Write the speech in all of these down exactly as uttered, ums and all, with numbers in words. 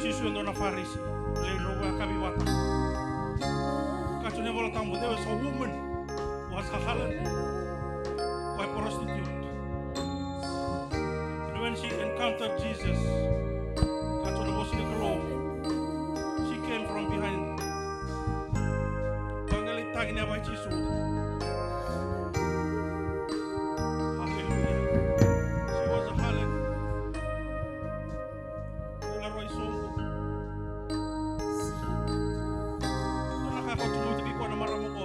Jisu e dua na Farisi, lewe ni rau vakayakavi vata. Kaya tu na iVola Tabu, there was a woman who was a harlot, a prostitute. And when she encountered Jesus, kaya tu na vosa ni Kalou, she came from behind. Qai lai tagi ni yavai Jisu. Hallelujah. She was a harlot. Ela rua i soqo. Dua na ka e vakatututaki koya na marama oqo.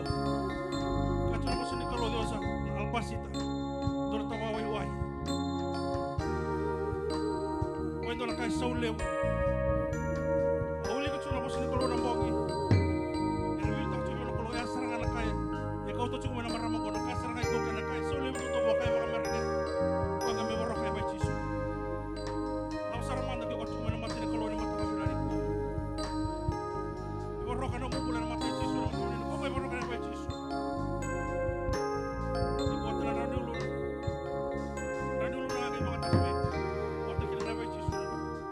Ka tu na vosa ni Kalou, there was a alabasita. Dua na tava waiwai. Koya e dua na ka e sau levu. A wilika tu na vosa ni Kalou na bogi. E wilika tu na Kalou, e a sara ga na ka e kauta tu mai na marama oqo, na ka sara ga e kauta, na ka e sau levu tu, tovo ka e vakamereqeta. Koya ga me voroka e yavai Jisu. Au sara mada ke o tu mai na mata ni Kalou ni mataka vinaka nikua. Voroka na bubula na mata i Jisu, na mata ni Kalou, voroka na yavai Jisu. Ni vota na drau ni uluna. Drau ni uluna ga ke vakataka mai. Vota kina na yavai Jisu.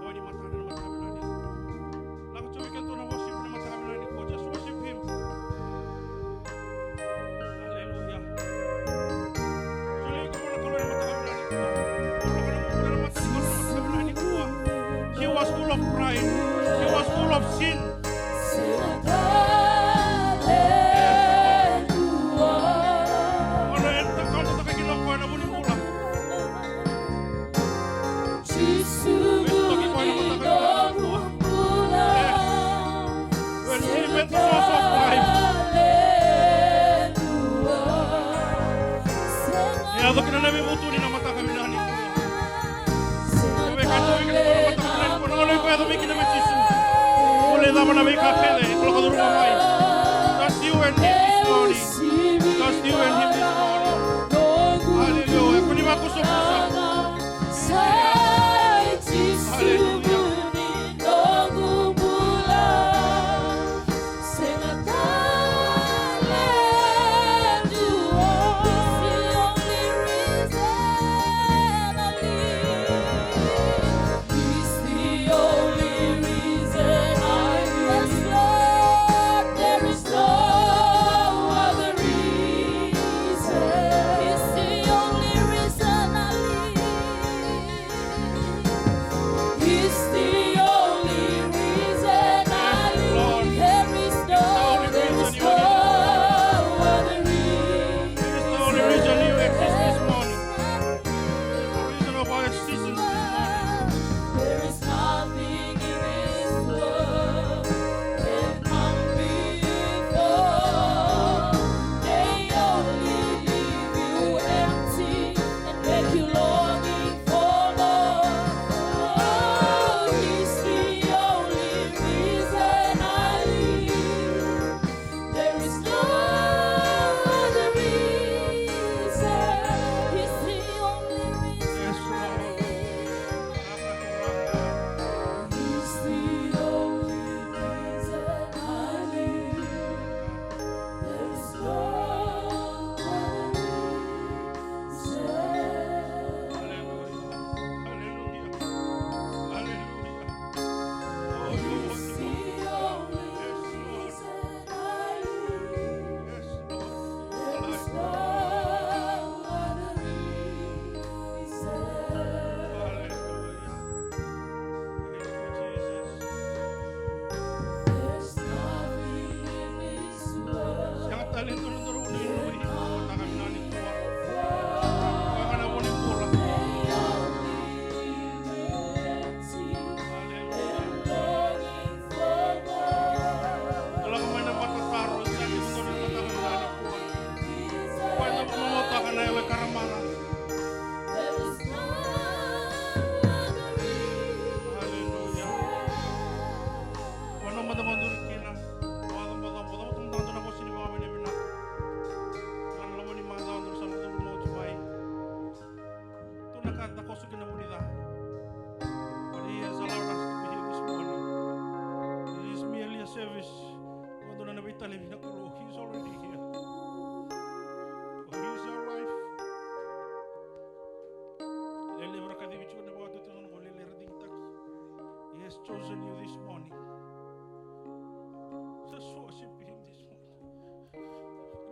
Oi ni mataka na mataka vinaka nikua. Lako tu vei keitou na worship na mataka vinaka nikua. Just worship him. Hallelujah. She was full of pride. She was full of sin. When she met the source of life, e yaco kina na veivutuni na mataka vinaka nikua. Vei keitou na mataka vinaka nikua, na gauna iko yaco mai kina vei Jisu, mo lai cava na veika kece iko lako curuma mai. Just you and him this morning. Just you and him this morning. Hallelujah. Kua ni vakusakusa. Hallelujah. He's the only reason I live. There is no, there is no other reason. It is the only reason you exist this morning. It is the reason of our existence this morning. There is nothing in this world can come before. They only leave you empty and make you longing for more. Oh, he's the only reason I live. There is no other reason. He's the only reason. Yes, Lord. He's the only reason I live. There is no other reason. Hallelujah. Hallelujah. Hallelujah. Oh, you want to know. Yes, Lord. Yes, Lord. Hallelujah. Thank you, Jesus. Sega tale e dua na nodrau inuinui ena mataka vinaka nikua. Koya ga na vo ni bula. Aleluya. Lako mai na vakatataro, sa ni dodonu ena mataka vinaka nikua. Koya na vakamamautaka na yalo e karamaca. Aleluya. Vanua mada ga o duri kina, vakacabocabo, cavuta mada ga na vosa ni vakavinavinaka. Ena loma ni macawa, dou sa na curu mai. Dua na ka eda koso kina na vu ni ca. But he has allowed us to be here this morning. It is merely a service. Dua na veitalevi na Kalou. He is already here. For he is your life. Lelevu era kacivi tiko na vakatauti na nona lele era digitaki. Ia has chosen you this morning. Just worship him this morning.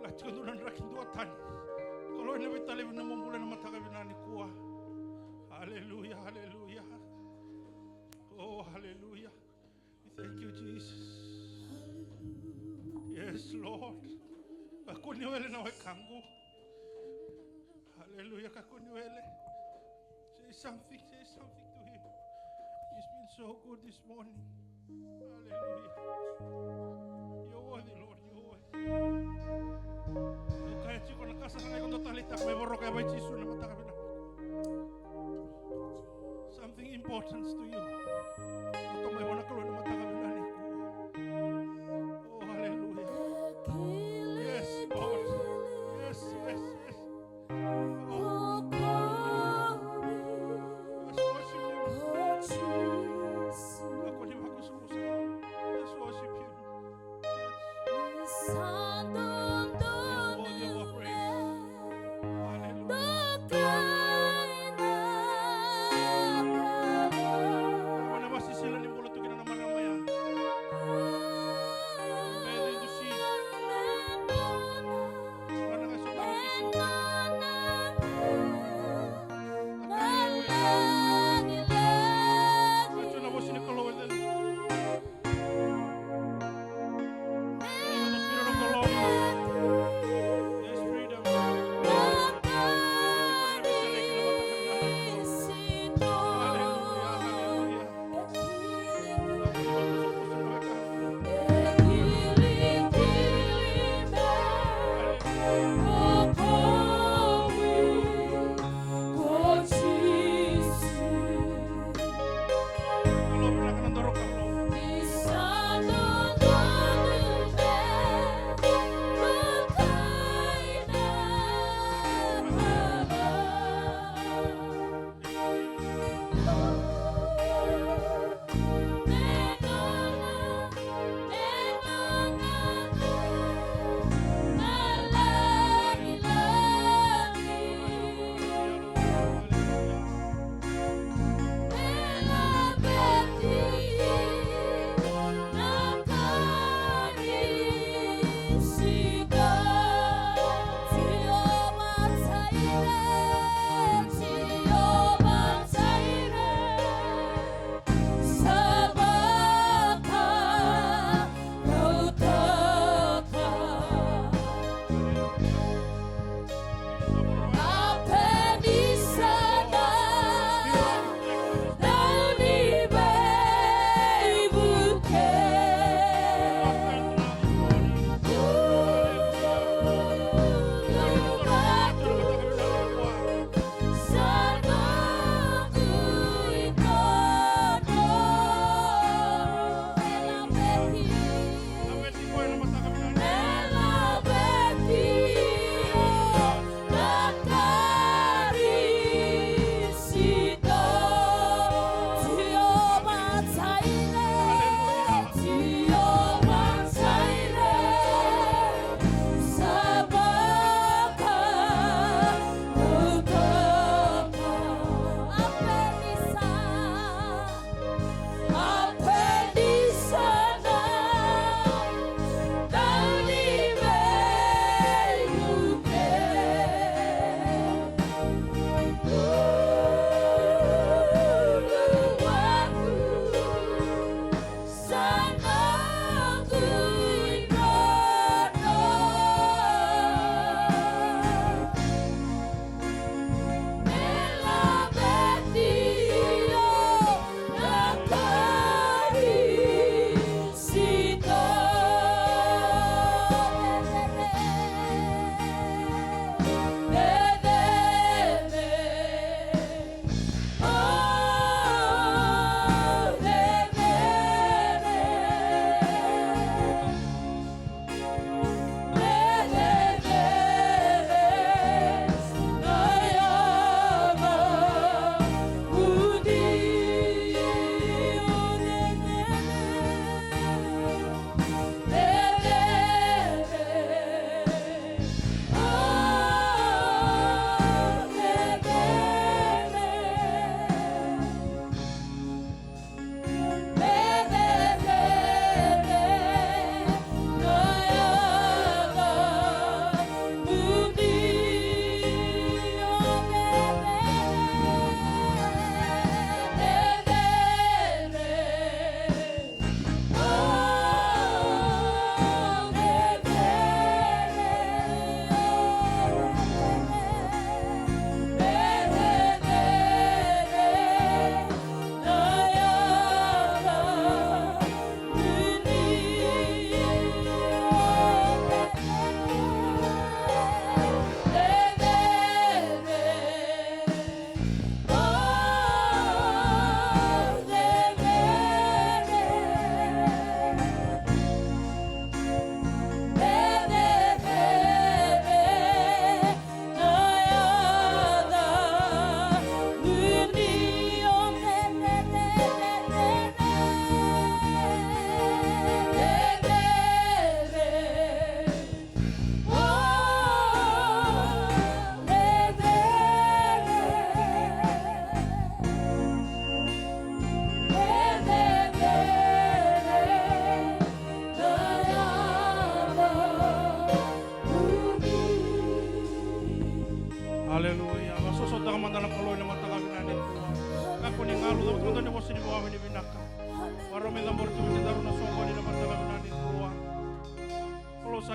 Lati ko dua na draki dua tani. Kalou ena veitalevi na bula ena mataka vinaka nikua. Hallelujah, hallelujah. Oh, hallelujah. We thank you, Jesus. Yes, Lord. Kakua ni wele na wekaqu. Hallelujah, kakua ni wele. Say something, say something to him. He's been so good this morning. Hallelujah. You're worthy, Lord, you're worthy. Au kaya tiko na ka sara ga iko dau taleitaka mai voroka e vei Jisu na mataka vinaka. Something important to you. Lotu mai vua na Kalou na mataka vinaka nikua. Oh, hallelujah. Yes, Lord. Yes, yes, yes. Oh, let's worship him. Kakua ni vakusakusa. Let's worship him. Yes. Worthy of our praise. Hallelujah. Ena vasisila ni bula tu kina na marama ya. Beci tu si. Vana ga so tau Jisu. Ena vosa ni Kalou e cei. Spirit of the Lord. There's freedom. Hallelujah, hallelujah.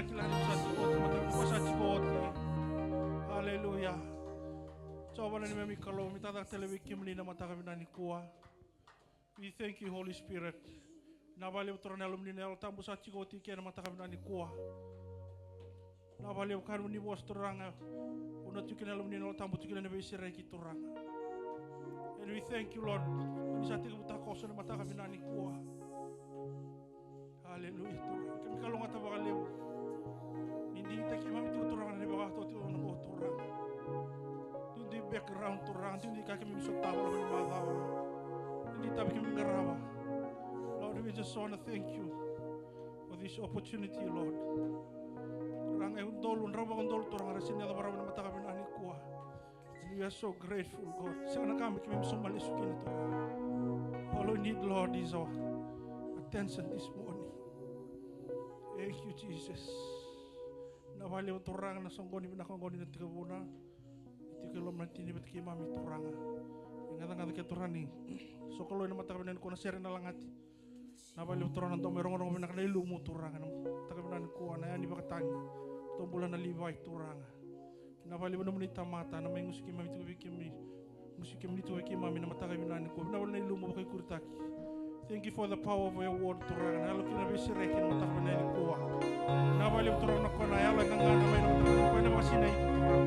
Kila ni sa tiko oti, mataka ni sa tiko oti. Haleluya. Jiova na neimami Kalou, mi tacaka tale vei kemuni na mataka vinaka nikua. We thank you, Holy Spirit. Vinaka vakalevu Turaga na Yalomuni, na Yalo Tabu sa tiko oti kei na mataka vinaka nikua. Vinaka vakalevu ka ni vosa Turaga. Au na tiko kina na Yalomuni, na Yalo Tabu tiko kina na veisereki Turaga. And we thank you, Lord. Ni sa tekivu takoso na mataka vinaka nikua. Haleluya, Turaga. Keimami kalougata vakalevu. Ni digitaki keimami tiko Turaga na veivakataotioti oqo Turaga. Duidui background Turaga, duidui ka keimami sotava na macawa. Duidui tavi keimami qarava. Lord, we just wanna thank you for this opportunity, Lord. Turaga e udolu, drau vakaudolu Turaga, ra sega ni yaco vakarau ena mataka vinaka nikua. And we are so grateful, God. Sega na ka me keimami sauma lesu kina, Turaga. All we need, Lord, is our attention this morning. Thank you, Jesus. Vinaka vakalevu Turaga na soqoni vinaka oqo ni na tekivuna. Tiko e loma ni tini vata keimami Turaga. E gacagaca ke Turaga ni sokalou ena mataka vinaka nikua na sere na lagati. Vinaka vakalevu Turaga na domo e rogorogo vinaka na ilumu Turaga na mataka vinaka nikua na yani vakatagi. Tobula na Livai Turaga. Vinaka vakalevu na nomuni tamata na mai gusu keimami tiko vei kemuni. Gusu kemuni tiko vei keimami na mataka vinaka nikua. Vinaka vakalevu na ilumu vakaikuritaki. Thank you for the power of your word Turaga. Na yalo kina veisereki na mataka vinaka nikua. Vinaka vakalevu Turaga na kona yalo e gagana mai na mataka vinaka nikua ena vakasinaiti Turaga.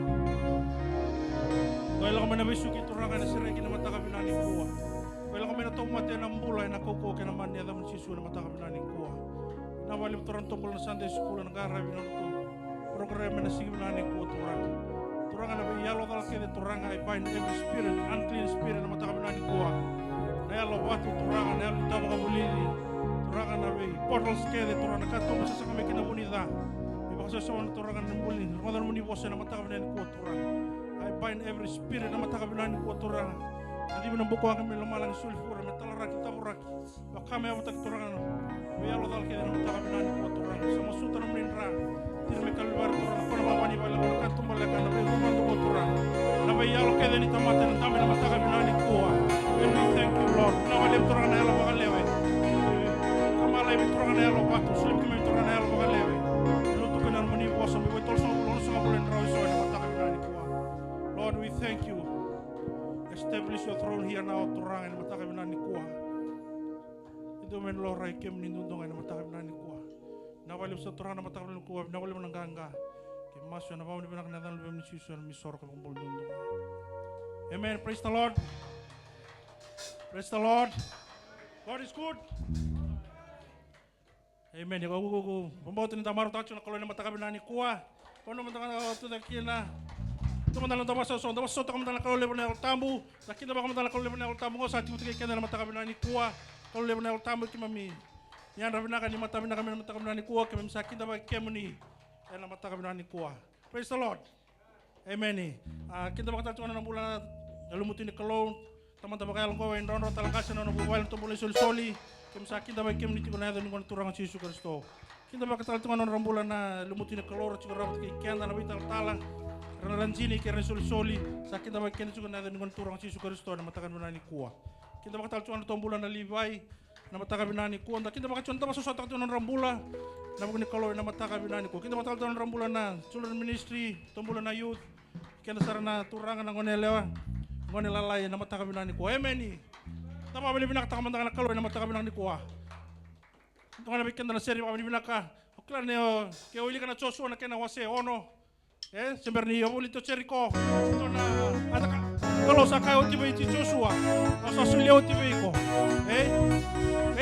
Koya e lako mai na veisuki Turaga ena sereki na mataka vinaka nikua. Koya e lako mai na tauvimate ena bula ena kaukauwa kei na mana ni yacamuni Jisu ena mataka vinaka nikua. Vinaka vakalevu Turaga na tobula na Sunday school ena qaravi na nodratou program ena siga vinaka nikua Turaga. Turaga na veiyalo cala kece Turaga, I bind every spirit, unclean spirit ena mataka vinaka nikua. Na yalo vatu Turaga, na yalo ni tawa vakavulici. Turaga na vei portals kece Turaga, na katuba sasaga mai kina vu ni ca. Me vakasosona Turaga na bula ni rogoca na nomuni vosa ena mataka vinaka nikua Turaga. I bind every spirit na mataka vinaka nikua Turaga. Na civi na bukawaqa me lomalagi sulifura, me talaraki, tavuraki. Vaka me yavutaki Turaga na veiyalo cala kece na mataka vinaka nikua Turaga. Sa masuta na nomuni dra. Tira me Kalivari Turaga, kona vava ni vale, kona katuba leka na veivakadua Turaga. Na veiyalo kece ni tamata ena dabe na mataka vinaka nikua. And we thank you, Lord. Vinaka vakalevu Turaga na yalo vakalewe. Ka malai vei Turaga na yalo vatu, solia vei Turaga na yalo vakalewe. Lutu kei na nomuni vosa, me vei tolusagavulu, onosagavulu e drau eso ena mataka vinaka nikua. Lord, we thank you. Establish your throne here now, Turaga, ena mataka vinaka nikua. Eda me laurai kemuni duadua ga ena mataka vinaka nikua. Vinaka vakalevu sara Turaga na mataka vinaka nikua, vinaka vakalevu na qaqa. Keimami masu ena vakavinavinaka ena yaca ni Luvemuni Jisu, ena neimami isoro ka iVakabula duadua. Amen. Praise the Lord. Praise the Lord. God is good. Amen. Iko, iko, iko, iko. Vakabauta ni da marautaka tiko na Kalou ena mataka vinaka nikua. Vanua mada ga o tu kina. Tu mada na da vakasausau, da vakasausau toka mada na Kalou levu na Yalo Tabu. Da kidavaka mada na Kalou levu na Yalo Tabu. Qo sa tiko tiko kei keda ena mataka vinaka nikua. Kalou levu na Yalo Tabu, keimami yadra vinaka ni mataka vinaka mai na mataka vinaka nikua. Keimami sa kidavaki kemuni ena mataka vinaka nikua. Praise the Lord. Emeni. A, kidavaka tale tiko na nona bula na lumuti ni Kalou. Tamada vakayalo qo e Drodro, Talaqase, na nona vuvale, na nona bula isolisoli. Keimami sa kidavaki kemuni tiko ena yaca ni Gone Turaga o Jisu Karisito. Kidavaka tale tiko na nodra bula na lumuti ni Kalou, ra tiko rawa vata kei keda na veitalatala, ra na rajini kei ra na isolisoli. Sa kidavaki keda tiko ena yaca ni Gone Turaga o Jisu Karisito ena mataka vinaka nikua. Kidavaka tale tiko na nodratou bula na Livai, na mataka vinaka nikua. Da kidavaka tiko, da vakasausataka tiko na nodra bula na vuku ni Kalou ena mataka vinaka nikua. Kidavaka tale tiko na nodra bula na children ministry, nodratou bula na youth, keda sara na turaga, na gone yalewa, gone lalai ena mataka vinaka nikua. Emeni. Da vakavinavinakataka mada ga na Kalou ena mataka vinaka nikua. Dua ga na vei keda na sere vakavinavinaka. Au kila ni o, ke o wilika na Josua na kena wase ono. E, se bera ni o volita o Jeriko. Nona, a, na ka, Kalou sa kaya oti vei Josua, au sa solia oti vei iko. E,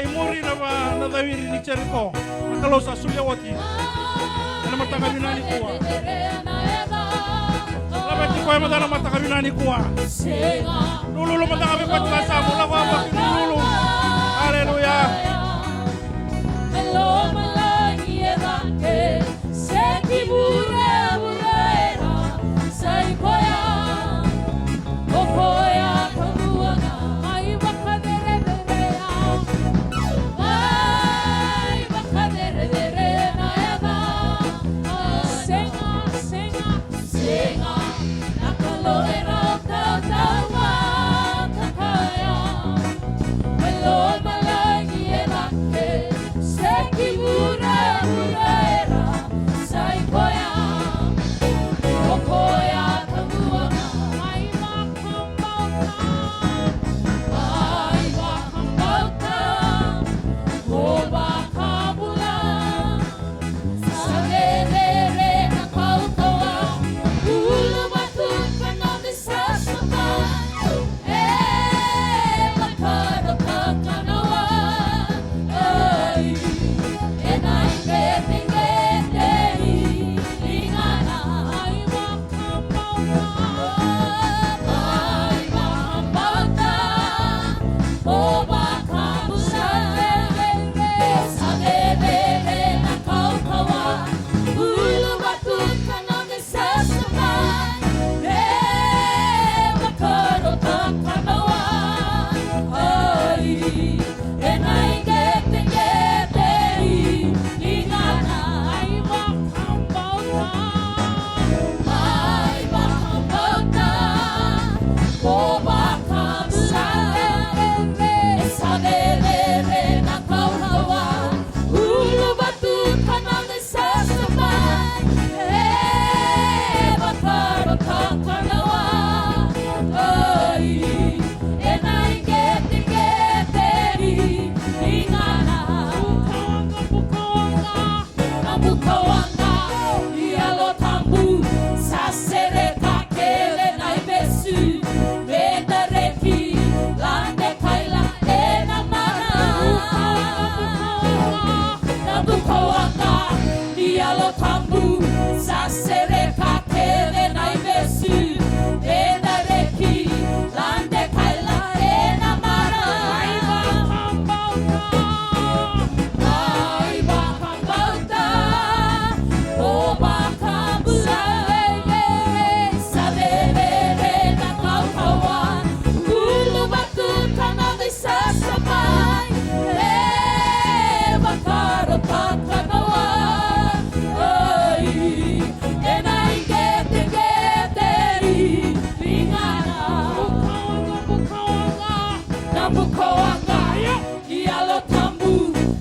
e muri na va, na cawiri ni Jeriko. Na Kalou sa solia oti. Ena mataka vinaka nikua. Laveti koya mada na mataka vinaka nikua. Lululu mada ga vei koya tiko e yasamu, lako vaka lululu. Aleluya.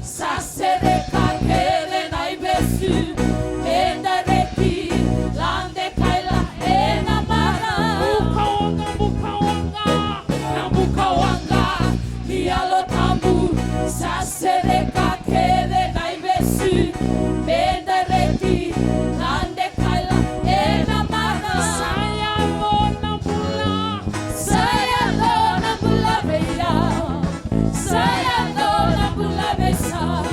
Sa sereka kece na ivesu, me da reki, lade kaila ena mara. Bukawaqa, bukawaqa, na bukawaqa ni Yalo Tabu. Sa sereka kece na ivesu, me da reki, lade kaila ena mara. Sa yaco na bula. Sa yaco na bula vei au. Sa yaco na bula vei Sal.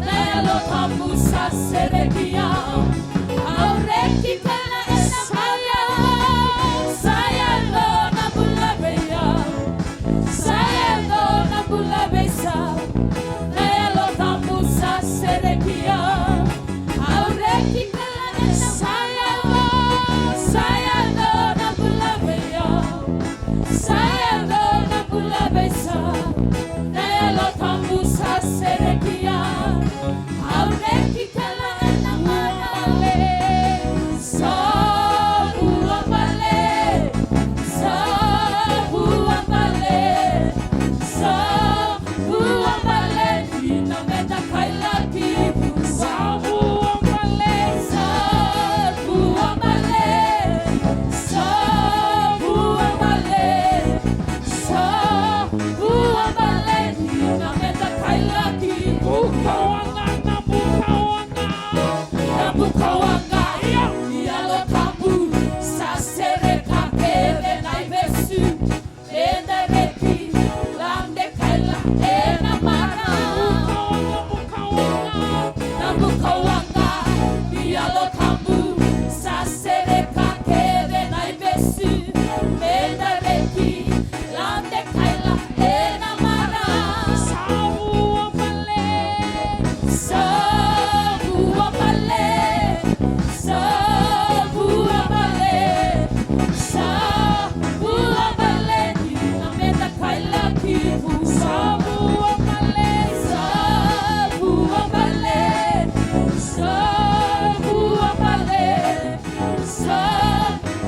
Na Yalo Tabu sa sereki au. Au reki kina ena mara. Sa yaco na bula vei au. Sa yaco na bula vei Sal. Na Yalo Tabu sa sereki au. Au reki kina ena mara. Sa yaco na bula vei au. Sa yaco na bula vei Sal. Na Yalo Tabu sa sereki au. Au reki kina ena mara. Sa vuabale. Sa vuabale. Sa vuabale ni na meda kailaki vua. Sa vuabale. Sa vuabale. Sa vuabale. Sa vuabale ni na meda kailaki vua. Bukawaqa, na bukawaqa. Na bukawaqa. Io. Ni Yalo Tabu sa sereka kece na ivesu. Eda reki, lade kaila ena mara. Na bukawaqa ni Yalo Tabu sa sereka kece na ivesu. Eda reki, lade kaila ena mara. Sa vuabale. Sa vuabale. Sa vuabale. Sa vuabale ni na meda kailaki vua. Sa vuabale. Sa vuabale. Sa vuabale. Sa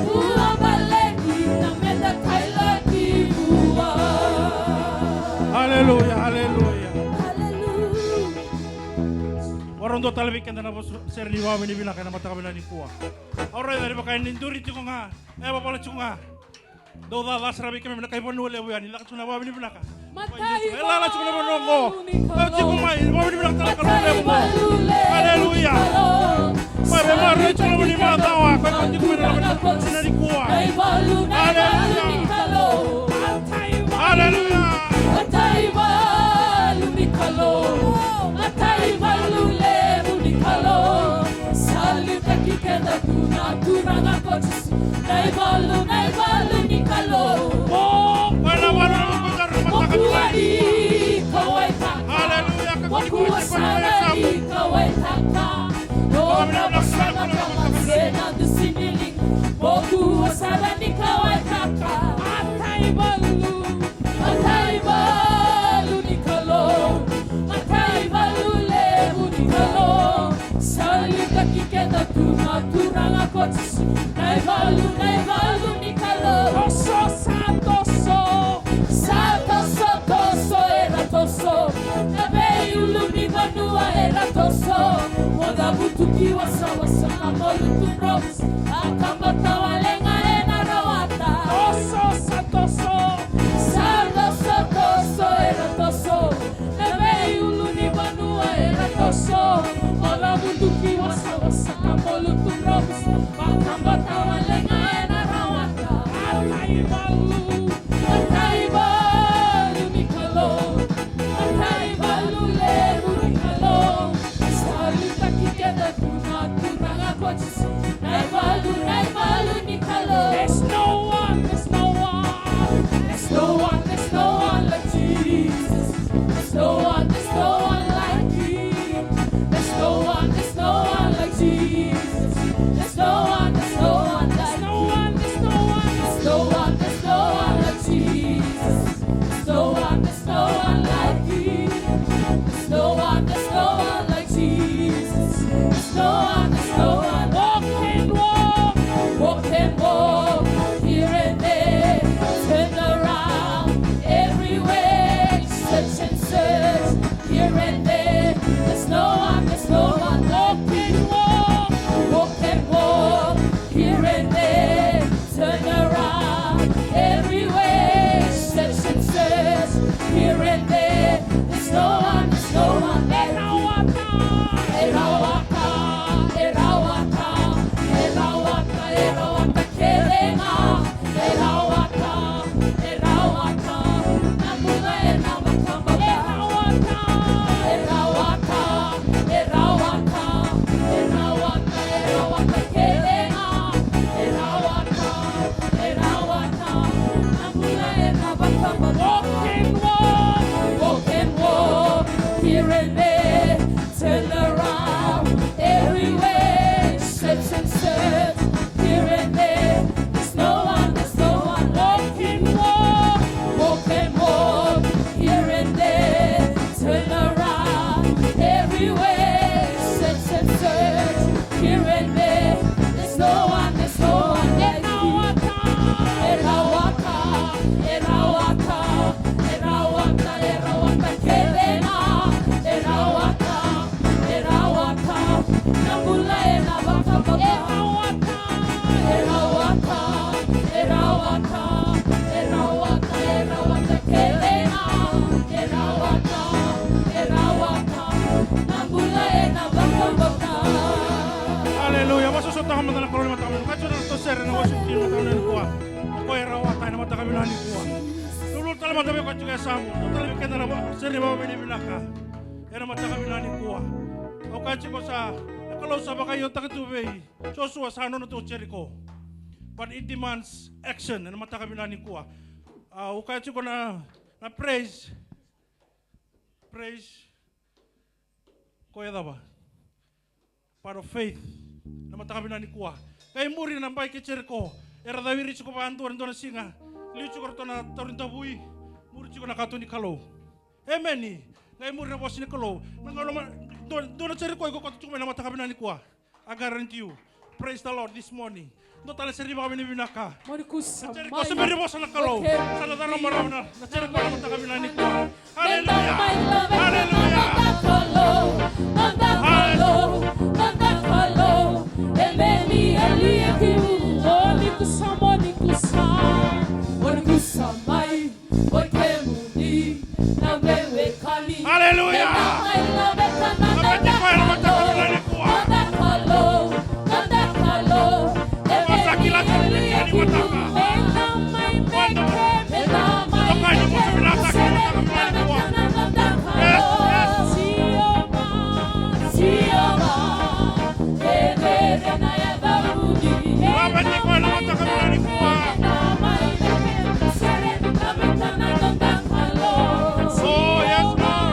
vuabale ni na meda kailaki vua. Aleluya, aleluya. Aleluya. Vakarau dua tale vei keda na vosa sere ni vakavinavinaka ena mataka vinaka nikua. Au raica ni vaka ni duri tiko ga, e vavala tiko ga. Dou caca sara vei keimami na kai vanua levu yani, caka tiko na vakavinavinaka. E lala tiko na vanua oqo. Au tiko mai, vakavinavinaka tale na Kalou levu oqo. Aleluya. Mai, mai, mai, rui tiko na vuni macawa, ko iko tiko mai na loma ni mataka nikua. Aleluya. Aleluya. Matai valu ni Kalou, matai valu levu ni Kalou. Sa liutaki keda tu na Turaga ko Jisu. Na ivalu, na ivalu ni Kalou. Mo kua ni kawaitaka. Aleluya. Mo kua sara ni kawaitaka. Nodra vosa na kama se na dusi ni liga. Mo kua sara ni kawaitaka. Matai valu. Matai valu ni Kalou, matai valu levu ni Kalou. Sa liutaki keda tu na Turaga ko Jisu. Na ivalu, na ivalu ni Kalou. Toso sa toso. Sa toso, toso era toso. Na veiulunivanua era toso. Mo cavutu ki wasawasa ka mo lutu dromu. A kaba tawale ga ena rawata. Toso sa toso. Sa toso, toso era toso. Na veiulunivanua era toso. Mo cavutu ki wasawasa ka mo lutu dromu. A kaba tawale ga ena rawata. Matai valu. Matai valu ni Kalou. Matai valu levu ni Kalou. Sa liutaki keda tu na Turaga ko Jisu. Na ivalu, na ivalu ni Kalou. There's no one, there's no one. There's no one, there's no one like Jesus. There's no one, there's no one like him. There's no one, there's no one like Jesus. There's no one, there's no one like him. There's no one, there's no one. There's no one, there's no one like Jesus. There's no one, there's no one like him. There's no one, there's no one like Jesus. There's no one, there's no one. Walk and walk, walk and walk, here and there, turn around, everywhere, search and search, here and there. E rawata, e rawata, e rawata, e rawata, e rawata kece ga. E rawata, e rawata, na bula ena vakabauta. E rawata, e rawata, e rawata, e rawata, e rawata kece ga. E rawata, e rawata, na bula ena vakabauta. Walk and walk, walk and walk, here and there, turn around, everywhere, search and search, here and there, there's no one, there's no one. Walk and walk, walk and walk, here and there, turn around, everywhere, search and search, here and there, there's no one, there's no one like you. E rawata, e rawata, e rawata, e rawata kece ga. E rawata, e rawata, na bula ena vakabauta. E rawata, e rawata, e rawata, e rawata, e rawata kece ga. E rawata, e rawata, na bula ena vakabauta. Aleluya. Vosota mada na Kalou ena mataka vinaka. Ka tiko na tou sere na worship team ena mataka vinaka nikua. O koya e rawata ena mataka vinaka nikua. Lululu tale mada vei koya tiko e yasamu. Dua tale vei keda na sere ni vakavinavinaka ena mataka vinaka nikua. Au kaya tiko sa, na Kalou sa vakaiotaka tu vei Josua sa nona tu o Jeriko. But it demands action ena mataka vinaka nikua. Au kaya tiko na, na praise. Praise. Koya cava? Part of faith. Na mataka vinaka nikua. Qai muri na bai kei Jeriko. Era cawiri tiko vakadua ena dua na siga. Liu tiko ratou na tauri davui. Muri tiko na kato ni Kalou. Emeni. Qai muri na vosa ni Kalou. Na gauna ma, dua, dua na Jeriko iko koto tiko mai na mataka vinaka nikua. I guarantee you. Praise the Lord this morning. Dua tale sere ni vakavinavinaka. Moni kusa mai. Jeriko, se bera ni vosa na Kalou. Sa na cara marau na, na Jeriko na mataka vinaka nikua. Aleluya. Aleluya. Aleluya. Aleluya. Oh, yes, Lord.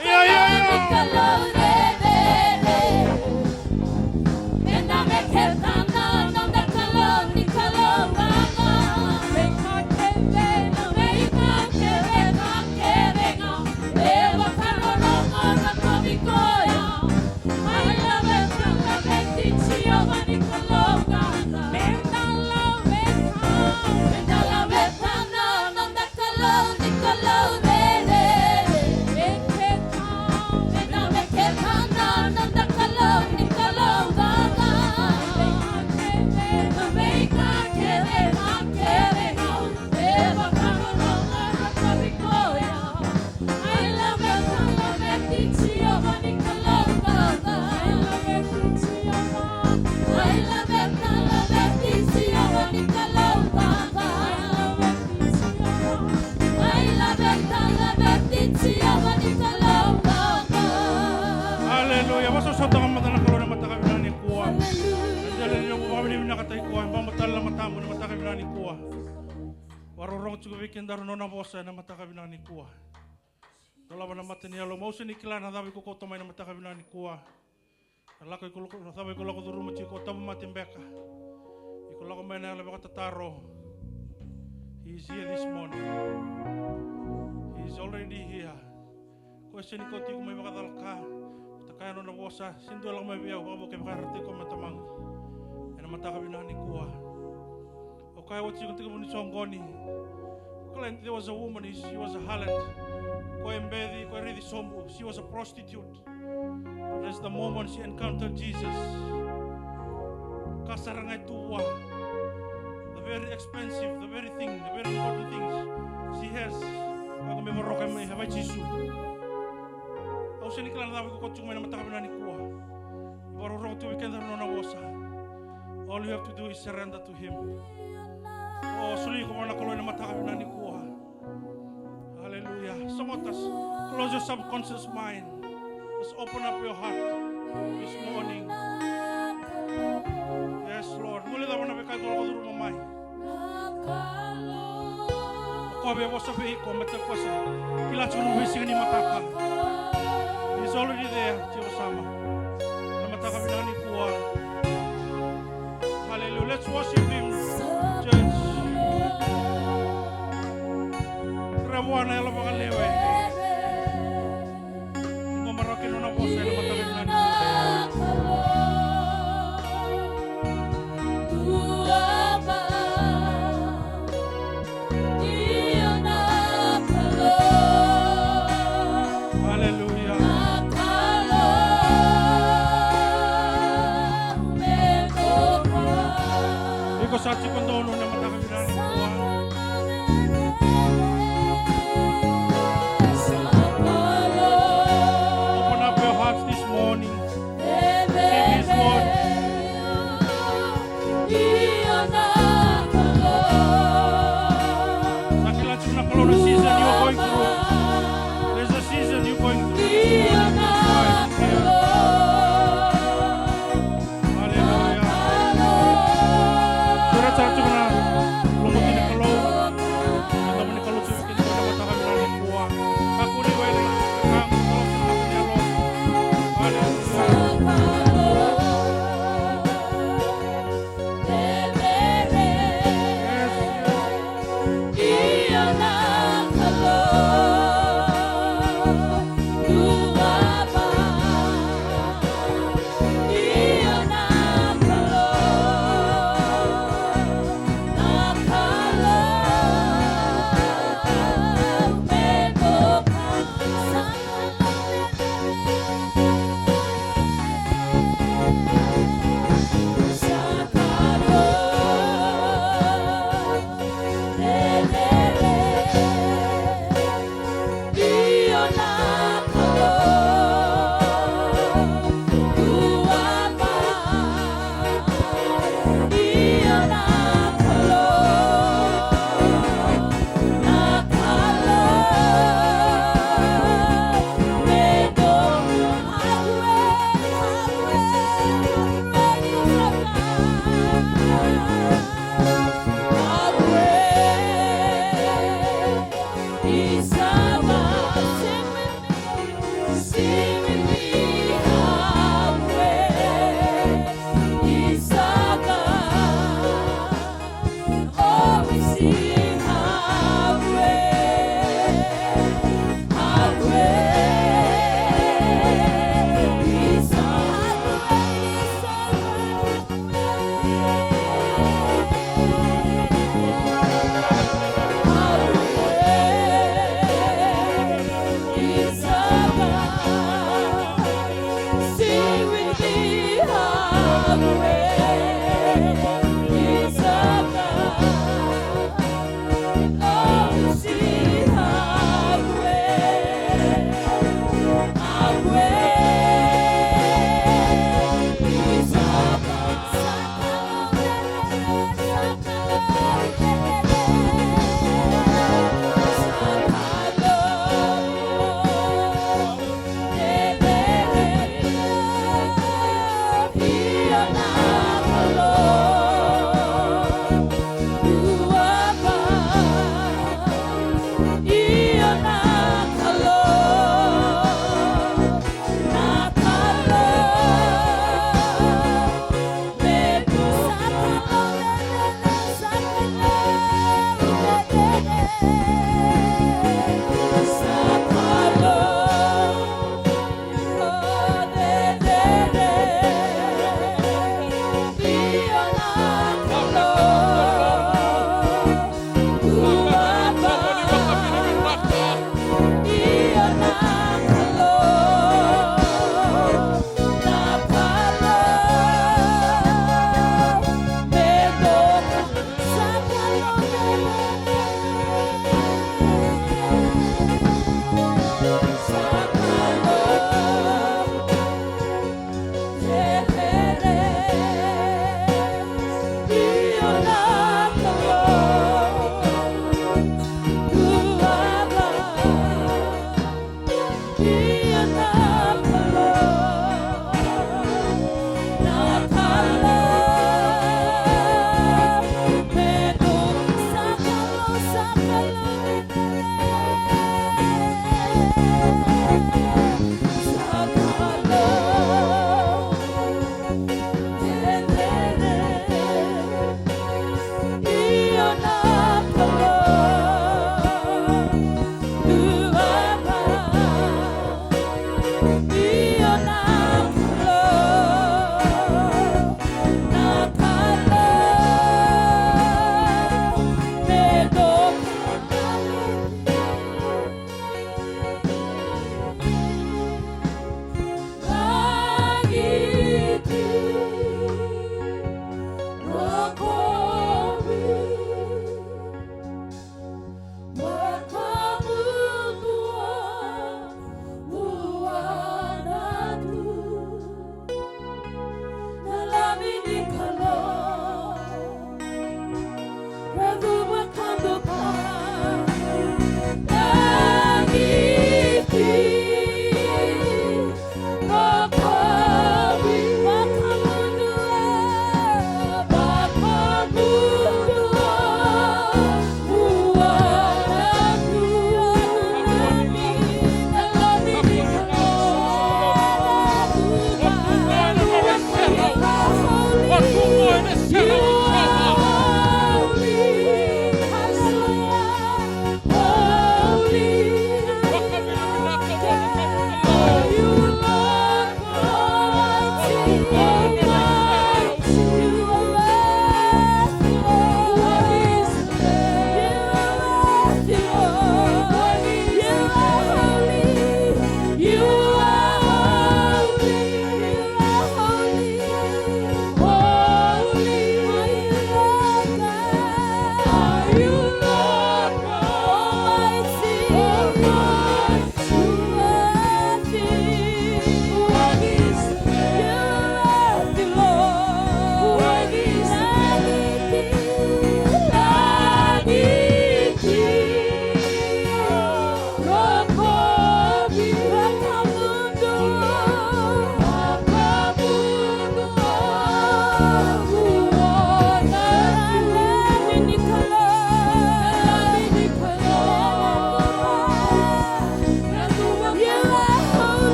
Ia, ia, Aleluya. Vakasausau toka mada na Kalou ena mataka vinaka nikua. Aleluya. Ena dela ni noqu vakavinavinakataki koya, e bau matala na matamu ena mataka vinaka nikua. Vakarorogo tiko vei kedaru na nona vosa ena mataka vinaka nikua. Dolava na mata ni yalo, au sega ni kila na cava iko kauta mai na mataka vinaka nikua. Na lako iko lako, na cava iko lako curuma tiko, tauvimate beka. Iko lako mai na yalo vakatataro. He is here this morning. He is already here. Ko e sega ni kauti iko mai vakacalaka. Vata kaya na nona vosa, sega ni dua e lako mai vei au vakavo kevaka e ratou iko mai tamaqu. Ena mataka vinaka nikua. O koya oti iko tiko vuni soqoni. Kila, there was a woman, she was a harlot. Ko e beci, ko e raici sobu, she was a prostitute. But that's the moment she encountered Jesus. Ka sara ga e tu vua. The very expensive, the very thing, the very important things she has. Ka ko me voroka mai, e vei Jisu. Au sega ni kila na cava iko kauta tiko mai na mataka vinaka nikua. Vakarorogo tu vei keda na nona vosa. All you have to do is surrender to him. O soli iko vua na Kalou ena mataka vinaka nikua. Hallelujah. Soqota, close your subconscious mind. Just open up your heart this morning. Yes, Lord. Guilecava na veika iko lako curuma mai. O koya via vosa vei iko, baleta o koya sa kila tiko na veisiga ni mataka. He's already there, Jiova Sama. Na mataka vinaka nikua. Hallelujah. Let's worship him, church. Kerea vua na yalo vakalewe. Ni ko marau kina nona vosa ena mataka vinaka nikua. Hallelujah. Iko sa tiko donu ena mataka vinaka nikua. Open up your hearts this morning. Receive his word. Sa kila tiko na Kalou na season you are going through. There's a season you're going through. Hallelujah. Sureta tiko na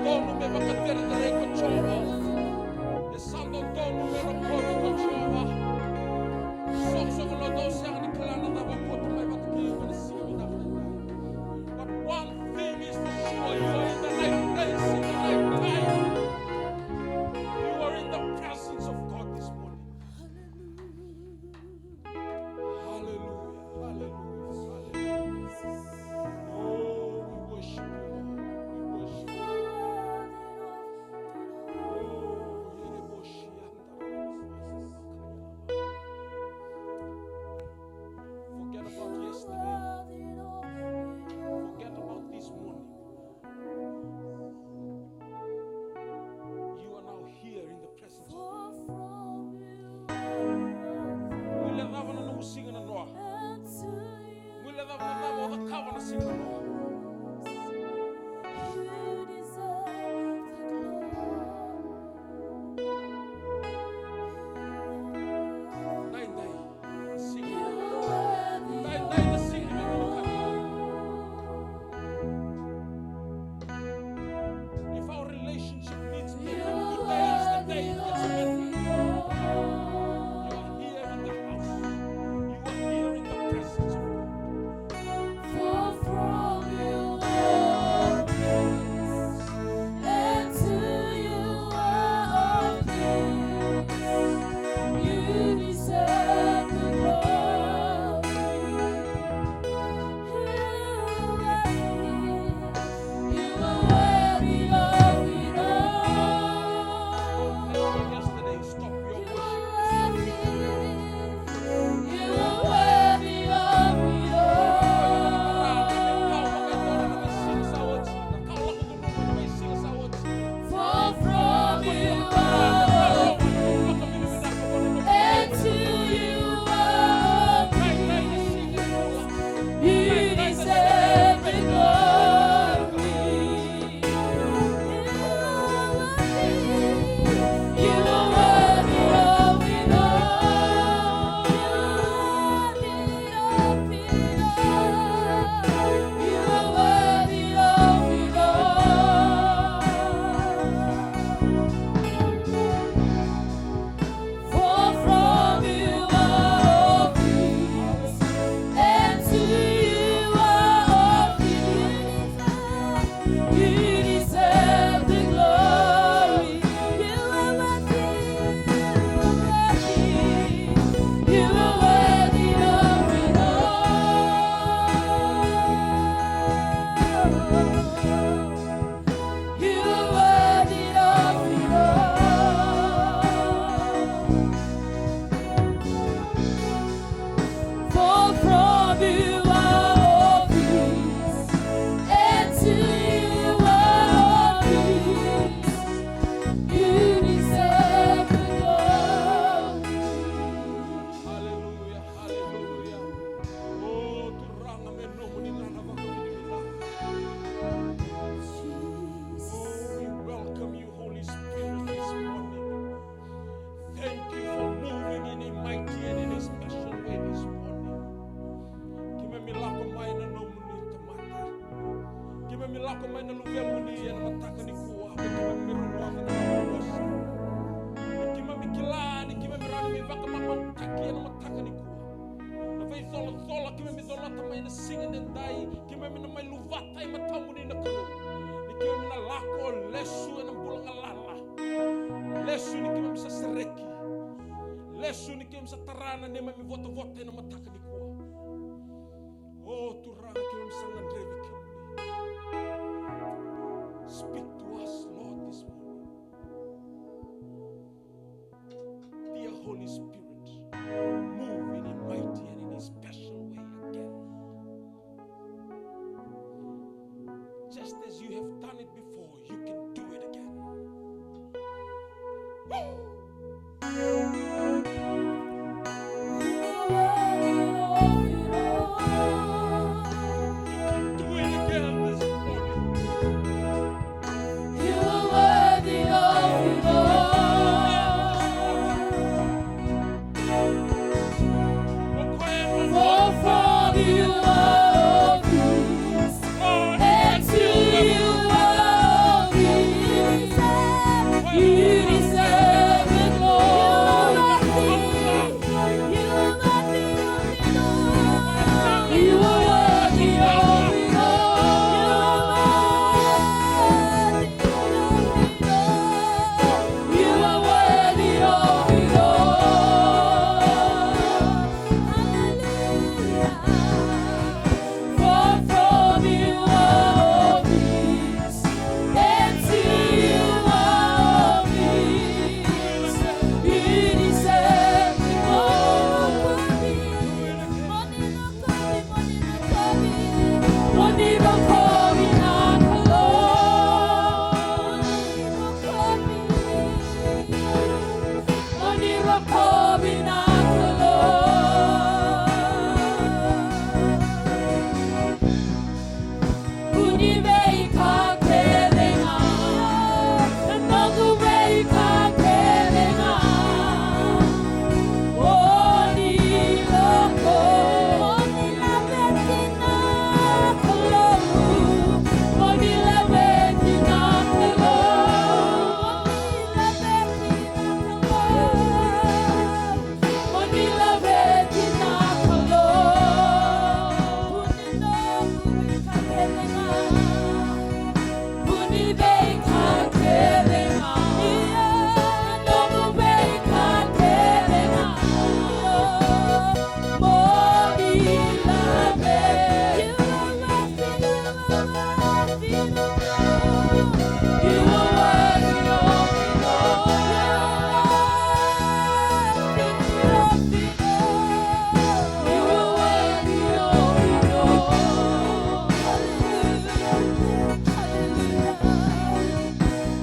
dodonu me vakacerecerei ko Jiova. E sa dodonu me rokovi ko Jiova. Soqosoqo lo dou sega ni kila na cava e koto mai vata kei iko na siga vinaka nikua. But one thing is for sure, you are in the right place, in the right time. You are in the presence of God this morning. Hallelujah, hallelujah, hallelujah. Oh, we worship you, Lord. We worship you. Oh, forget about yesterday. Forget about this morning. You are now here in the presence of God. Guilecava na nomu siga nanoa. Guilecava na cava o cakava na siga nanoa. Daidai. If our relationship needs building, today is the day it gets built. You are here in the house. You are here in the presence of God. For from you are all things, and to you are all things. You deserve the glory. You are worthy, you are worthy of it all. Don't let your yesterday stop your worship. You are worthy of it all. For from you are all things, and to you are all things. You deserve the glory. You are worthy of it all. You are worthy of it all. For from you are all things, and to you are all things. You deserve the glory. You are worthy, you are worthy, you are worthy of it all. You are worthy of it all. For from you are all things, and to you are all things. You deserve the glory. Hallelujah, hallelujah. Oh, Turaga, me nomuni na vakavinavinaka. Oh, we welcome you, Holy Spirit, this morning. Thank you for moving in a mighty and in a special way this morning. Keimami lako mai na nomuni tamata. Keimami lako mai na luvemuni ena mataka nikua. Keimami rogoca na nomuni vosa. Keimami kila ni keimami rawa ni mai vakamamautaki ena mataka nikua. Na veicolacola keimami colata mai na siga nidai, keimami na mai luvata e matamuni na Kalou. Ni keimami na lako lesu ena bula galala. Lesu ni keimami sa sereki. Lesu ni keimami sa tara na neimami votavota ena mataka nikua. O Turaga, keimami sa gadrevi kemuni. Speak to us, Lord, this morning. Dear Holy Spirit, move in a mighty and in a special way again. Just as you have done it before, you can do it again. Woo! You can do it again this morning. You are worthy of it all. For from you are all things, and to you are all things.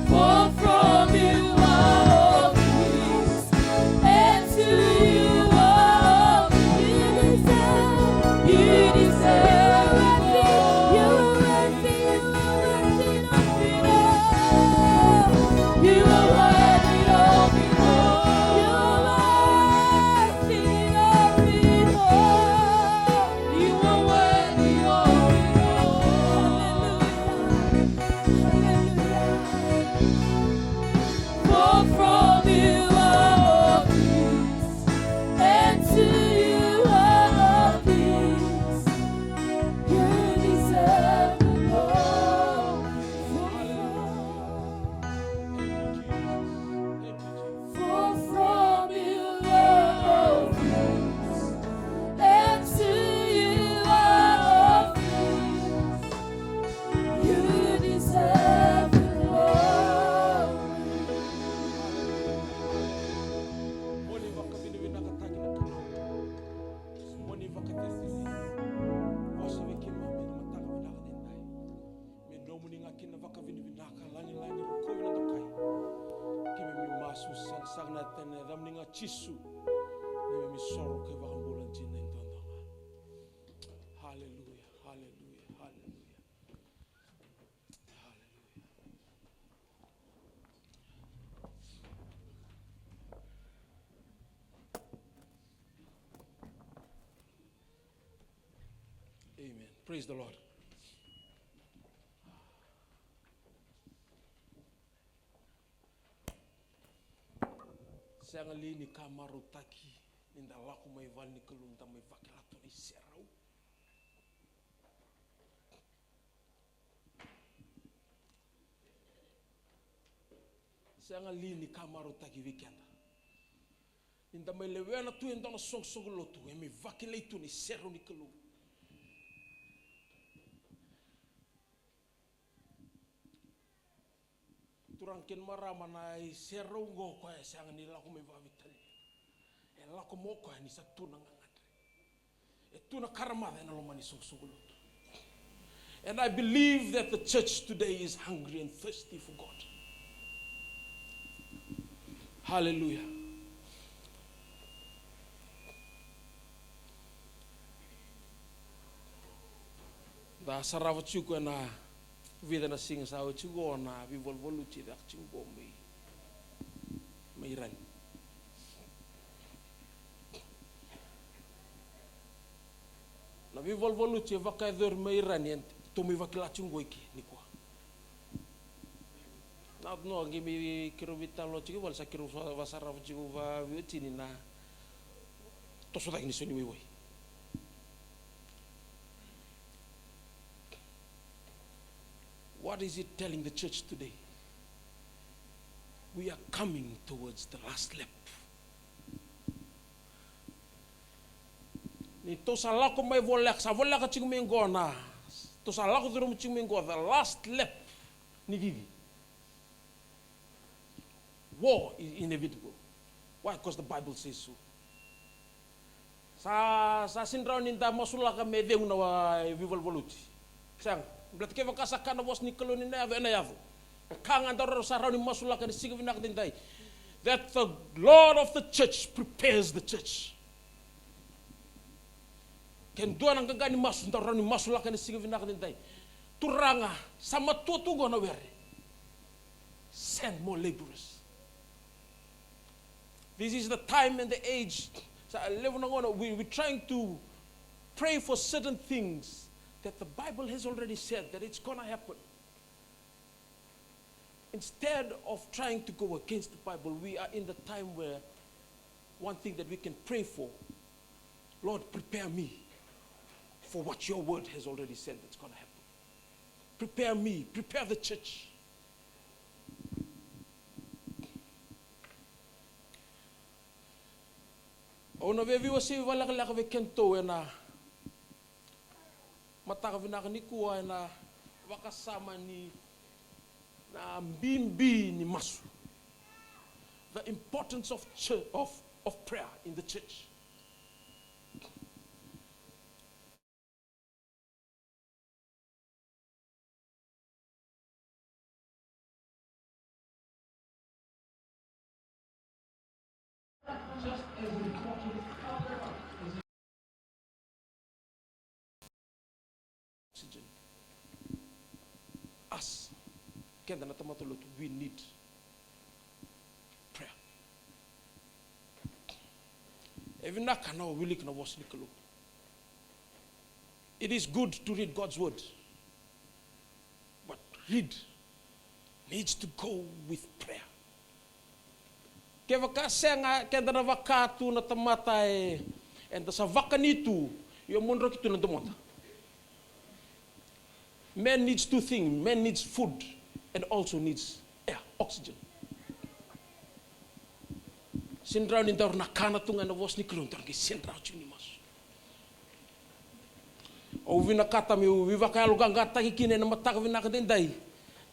For from you are all things, and to you are all things. You deserve, you deserve it all. You are worthy, you are worthy, you are worthy of it all. You are worthy of it all. You are worthy of it all. You are worthy of it all. Hallelujah. Hallelujah. For from you are all things, and to you are all things. You deserve the glory. For from you are all things, and to you are all things. You deserve the glory. Mo ni vakavinavinakataki na Kalou. Mo ni vakacecere. Vosa vei keimami ena mataka vinaka edaidai. Me nomuni ga kina na vakavinavinaka, lagilagi, rokovi na dokai. Keimami masu sega sara na yaca ena yacamuni ga Jisu. Neimami isoro kei vakabula dina e dua ga. Haleluya, haleluya, haleluya. Haleluya. Amen. Praise the Lord. Sega li ni ka marautaki ni da lako mai vale ni Kalou, da mai vakila tu na iserau? Sega li ni ka marautaki vei keda ni da mai lewena tu e dua na soqosoqo lotu e mai vakilai tu na iserau ni Kalou? Turaga kei na marama, na iserau oqo o koya e sega ni lako mai vakaveitalia. E lako mai o koya ni sa tu na gagadre. E tu na karamaca ena loma ni soqosoqo lotu. And I believe that the church today is hungry and thirsty for God. Hallelujah. Da sarava tiko ena vica na siga sa oti tiko na veivaluvaluti e caka tiko mai, mai Irani. Na veivaluvaluti e vakayacori mai Irani, e tou mai vakila tiko qo i ke nikua. Na, no, qai mai keirau veitalanoa tiko i vale, sa keirau sa, vakasarava tiko vakaveitini na toso cake ni sau ni waiwai. What is it telling the church today? We are coming towards the last lap. Ni tou sa lako mai voleka, sa voleka tiko mai qo na, tou sa lako curuma tiko mai qo the last lap ni cici. War is inevitable. Why? Because the Bible says so. Sa, sa sega ni rawa ni da masulaka me cegu na veivaluvaluti. Sega. Baleta kevaka sa kaya na vosa ni Kalou ni na yaco, ena yaco. E ka ga daru sa rawa ni masulaka ena siga vinaka edaidai. That the Lord of the church prepares the church. Ke dua na qaqa ni masu daru rawa ni masulaka ena siga vinaka edaidai. Turaga, sa matua tu qo na were. Send more laborers. This is the time and the age. Sa levu na gauna, we, we're trying to pray for certain things that the Bible has already said that it's gonna happen. Instead of trying to go against the Bible, we are in the time where one thing that we can pray for, Lord, prepare me for what your word has already said that's gonna happen. Prepare me, prepare the church. Au na veiwasei vakalekaleka vei kedatou ena mataka vinaka nikua ena vakasama ni na bibi ni masu. The importance of church, of, of prayer in the church. Oxygen. Us, keda na tamata lotu, we need prayer. E vinaka na wilika na vosa ni Kalou. It is good to read God's word, but read needs to go with prayer. Kevaka sega, keda na vaka tu na tamata e, eda sa vakani tu, io mo droki tu na domoda. Man needs two things. Man needs food and also needs air, oxygen. Sega ni rawa ni daru na kana tu ga ena vosa ni Kalou, daru qai sega ni rawa tiko ni masu. Au vinakata meu veivakayaloqaqataki kina ena mataka vinaka daidai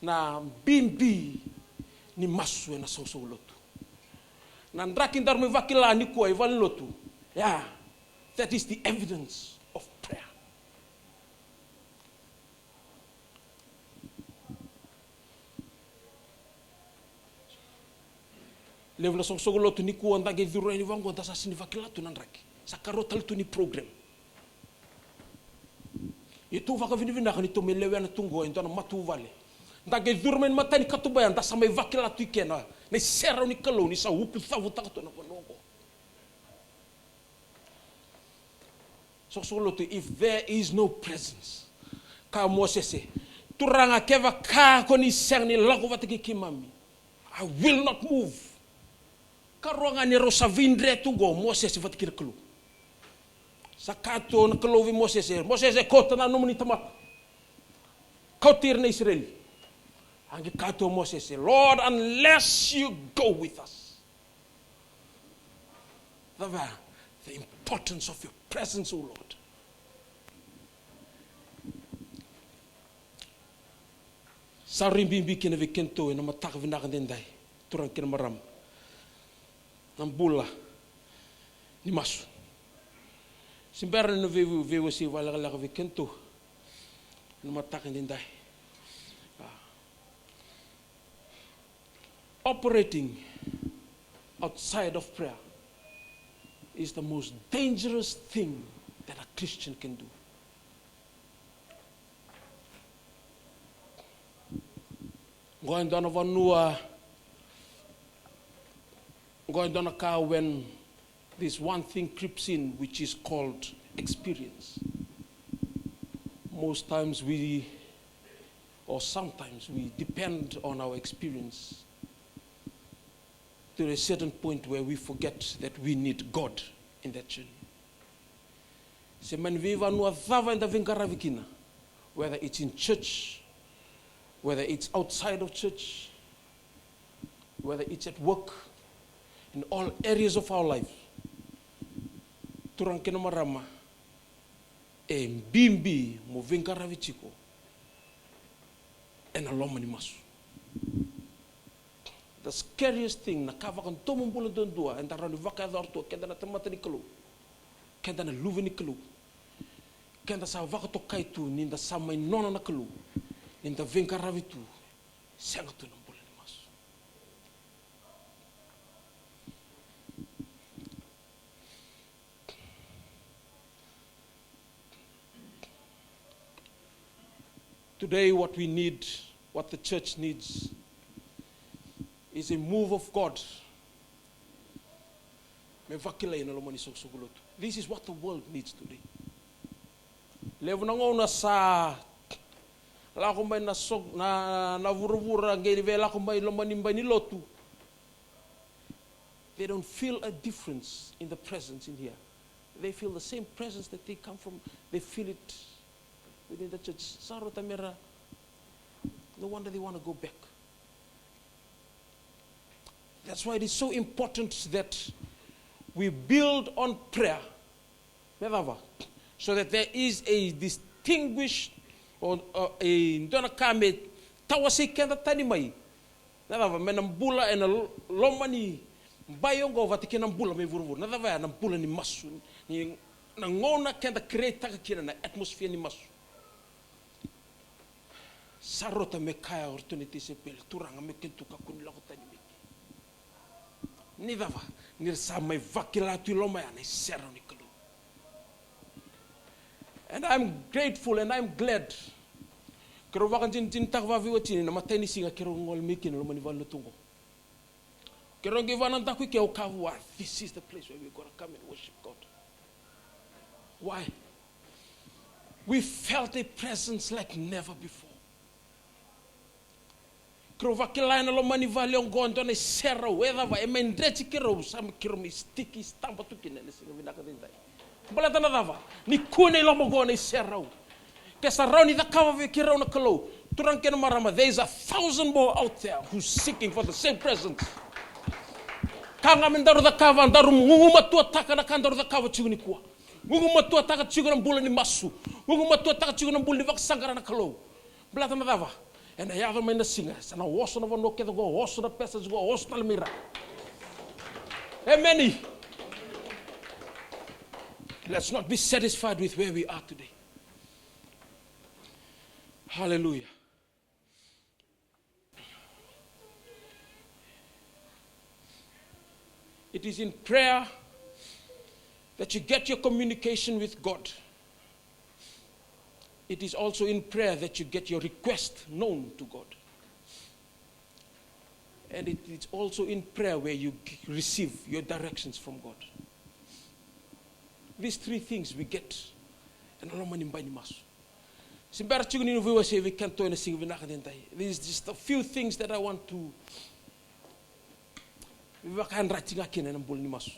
na bibi ni masu ena soqosoqo lotu. Na draki daru mai vakila nikua i valenilotu. Yeah, that is the evidence of prayer. Levu na soqosoqo lotu nikua da qai curu yani vaqo, da sa sega ni vakila tu na draki. Sa karua tale tu ni program. Ia tou vakavinavinaka ni tou mai lewena tu qo e dua na matavuvale. Da qai curu mai na mata ni katuba ya, da sa mai vakila tu i kena na iserau ni Kalou ni sa ukucavutaka tu na vanua qo. Soqosoqo lotu, if there is no presence. Kaya o Mosese, Turaga, kevaka ko ni sega ni lako vata kei keimami, I will not move. Karua ga ni rau sa veidre tu qo o Mosese vata kei na Kalou. Sa kaya tu na Kalou vei Mosese, Mosese, kauta na nomuni tamata, kauti ira na Isireli. A qai kaya tu o Mosese, Lord, unless you go with us. Cava? The importance of your presence, O Lord. Sa rui bibi kina vei kedatou ena mataka vinaka daidai, turaga kei na marama, na bula ni masu. Se bera ni na vei, veiwasei vakalekaleka vei kedatou ena mataka daidai. Ah. Operating outside of prayer is the most dangerous thing that a Christian can do. Qo e dua na vanua, qo e dua na ka when this one thing creeps in, which is called experience. Most times we, or sometimes we depend on our experience to a certain point where we forget that we need God in that journey. Se mai na veivanua cava eda veiqaravi kina, whether it's in church, whether it's outside of church, whether it's at work, in all areas of our life. Turaga kei na marama, e bibi mo veiqaravi tiko ena loma ni masu. The scariest thing, na ka vakadomobula duadua eda rawa ni vakayacora tu o keda na tamata ni Kalou, keda na luve ni Kalou, keda sa vakatokai tu ni da sa mai nona na Kalou, ni da veiqaravi tu, sega tu na bula ni masu. Today, what we need, what the church needs, is a move of God. Me vakilai ena loma ni soqosoqo lotu. This is what the world needs today. Levu na gauna sa lako mai na so-, na, na vuravura, qai via lako mai loma ni bai ni lotu. They don't feel a difference in the presence in here. They feel the same presence that they come from. They feel it within the church. Sa rauta me ra, no wonder they wanna go back. That's why it is so important that We build on prayer. Me cava? So that there is a distinguished or, or a dua na ka me tawasei keda tani mai. Na cava? Me na bula ena lo-, loma ni bai oqo vata kei na bula mai vuravura. Na cava ya? Na bula ni masu. Ni na gauna keda create-taka kina na atmosphere ni masu. Sa rauta me kaya o ratou na tisaipeli, Turaga, me keitou kakua ni lako tani mai ke. Ni cava? Ni ra sa mai vakila tu i loma ya na iserau ni Kalou. And I'm grateful and I'm glad. Keirau vakadinadinataka vakaveiwatini na matai ni siga keirau gole mai kina na loma ni vale ni lotu oqo. Keirau qai vakanadaku i ke, au kaya vua, this is the place where we're gonna come and worship God. Why? We felt a presence like never before. Keirau vakila ena loma ni vale oqo e dua na iserau, e cava, e mai dreti keirau, sa mai keirau mai stiki, sitaba tu kina ena siga vinaka edaidai. Baleta na cava? Nikua ena loma oqo na iserau. Ke sa rawa ni cakava vei keirau na Kalou, turaga kei na marama, there is a thousand more out there who's seeking for the same presence. Ka ga me daru cakava, daru gugumatuataka na ka daru cakava tiko nikua. Gugumatuataka tiko na bula ni masu. Gugumatuataka tiko na bula ni vakasaqara na Kalou. Baleta na cava? Ena yaco mai na siga, sa na oso na vanua kece oqo, oso na pesa oqo, oso tale mai ra. Emeni. Let's not be satisfied with where we are today. Hallelujah. It is in prayer that you get your communication with God. It is also in prayer that you get your request known to God. And it is also in prayer where you g-, receive your directions from God. These three things we get ena loma ni bai ni masu. Se bera tiko niu veiwasei vei kedatou ena siga vinaka edaidai. These just a few things that I want to vakayadra tiko ga kina ena bula ni masu.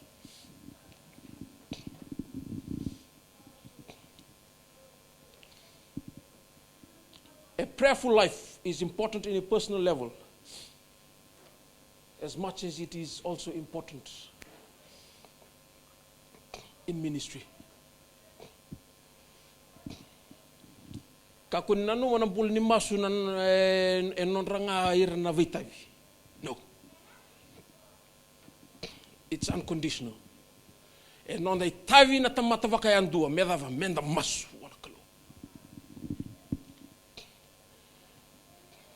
A prayerful life is important in a personal level as much as it is also important in ministry. Kakua ni nanuma na bula ni masu na, e, e nodra ga ira na veitavi. No. It's unconditional. E noda itavi na tamata vakayadua, me cava? Meda masu vua na Kalou.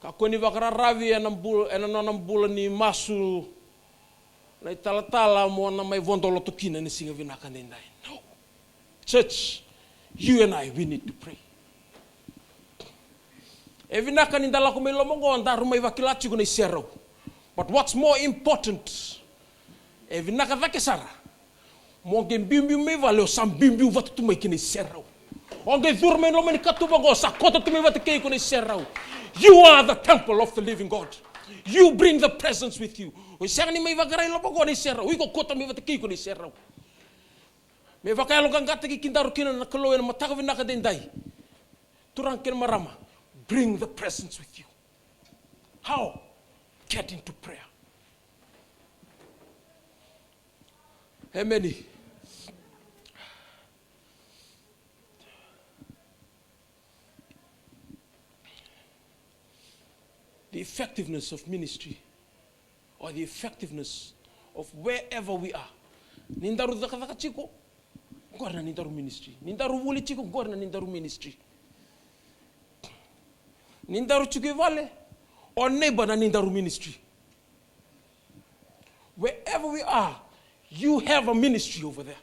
Kakua ni vakararavi ena bula, ena nona bula ni masu na italatala mo na mai vodo loto kina ena siga vinaka edaidai. No. Church, you and I, we need to pray. E vinaka ni da lako mai loma oqo, daru mai vakila tiko na iserau. But what's more important, e vinaka cake sara mo qai biubiu mai vale, o sa biubiu vata tu mai kina iserau. O qai curu mai loma ni katuba oqo, sa koto tu mai vata kei iko na iserau. You are the temple of the living God. You bring the presence with you. O sega ni mai vakarai loma oqo na iserau, iko koto mai vata kei iko na iserau. Me vakayaloqaqataki kedaru kina na Kalou ena mataka vinaka edaidai. Turaga kei na marama, bring the presence with you. How? Get into prayer. Emeni. The effectiveness of ministry or the effectiveness of wherever we are. Ni daru cakacaka tiko, qori na ni daru ministry. Ni daru vuli tiko, qori na ni daru ministry. Ni daru tiko i vale, o neighbor na ni daru ministry. Wherever we are, you have a ministry over there.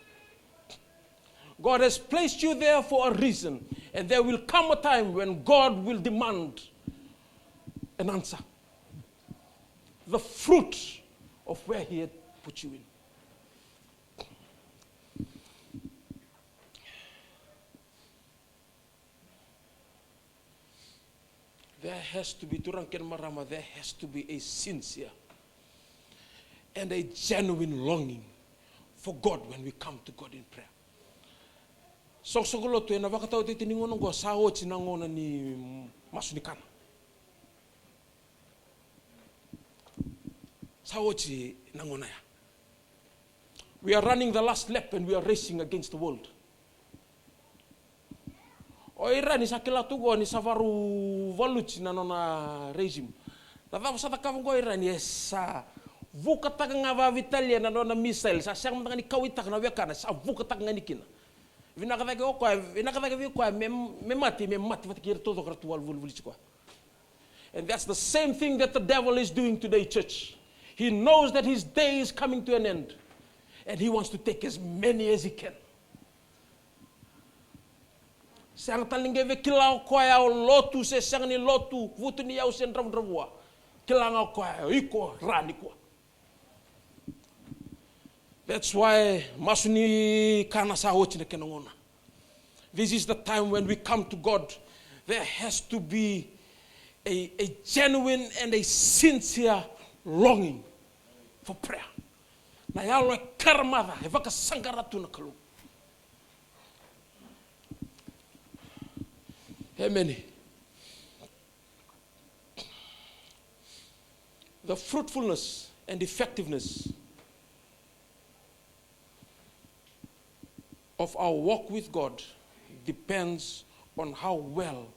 God has placed you there for a reason, and there will come a time when God will demand an answer. The fruit of where He had put you in. There has to be, turaga kei na marama, there has to be a sincere and a genuine longing for God when we come to God in prayer. Soqosoqo lotu ena vakatauvatani ni gauna oqo, sa oti na gauna ni masu ni kana. Sa oti na gauna ya. We are running the last lap and we are racing against the world. O Irani sa kila tu qo ni sa varu valuti na nona regime. Na cava sa cakava qo o Irani, e sa vukataka ga vakaveitalia na nona missile, sa sega mada ga ni kauwaitaka na wekana, sa vukataka ga yani kina. Vinaka cake o koya, vinaka cake vei koya me, me mate, me mate vata kei ira taucoko era tu walu volivoliti koya. And that's the same thing that the devil is doing today, church. He knows that his day is coming to an end. And he wants to take as many as he can. Sega tale ni qai veikilai o koya o lotu se sega ni lotu, vutuniyau se dravudravua. Kila ga o koya o iko ra nikua. That's why masu ni kana sa oti na kena gauna. This is the time when we come to God. There has to be a, a genuine and a sincere longing for prayer. Na yalo e karamaca, e vakasaqara tu na Kalou. Amen. The fruitfulness and effectiveness of our walk with God depends on how well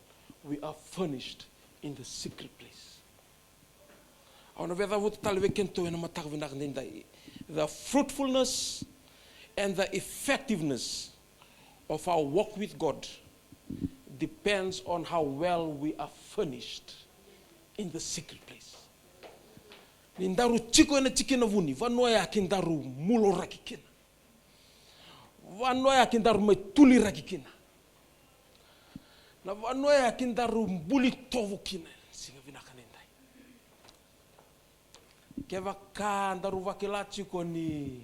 we are furnished in the secret place. Au na veicavuta tale vei kedatou ena mataka vinaka edaidai. The fruitfulness and the effectiveness of our walk with God depends on how well we are furnished in the secret place. Ni daru tiko ena tikina vuni, vanua ya kedaru muloraki kina. Vanua ya kedaru mai tuliraki kina. Na vanua ya kedaru buli tovo kina. Siga vinaka edaidai. Kevaka daru vakila tiko ni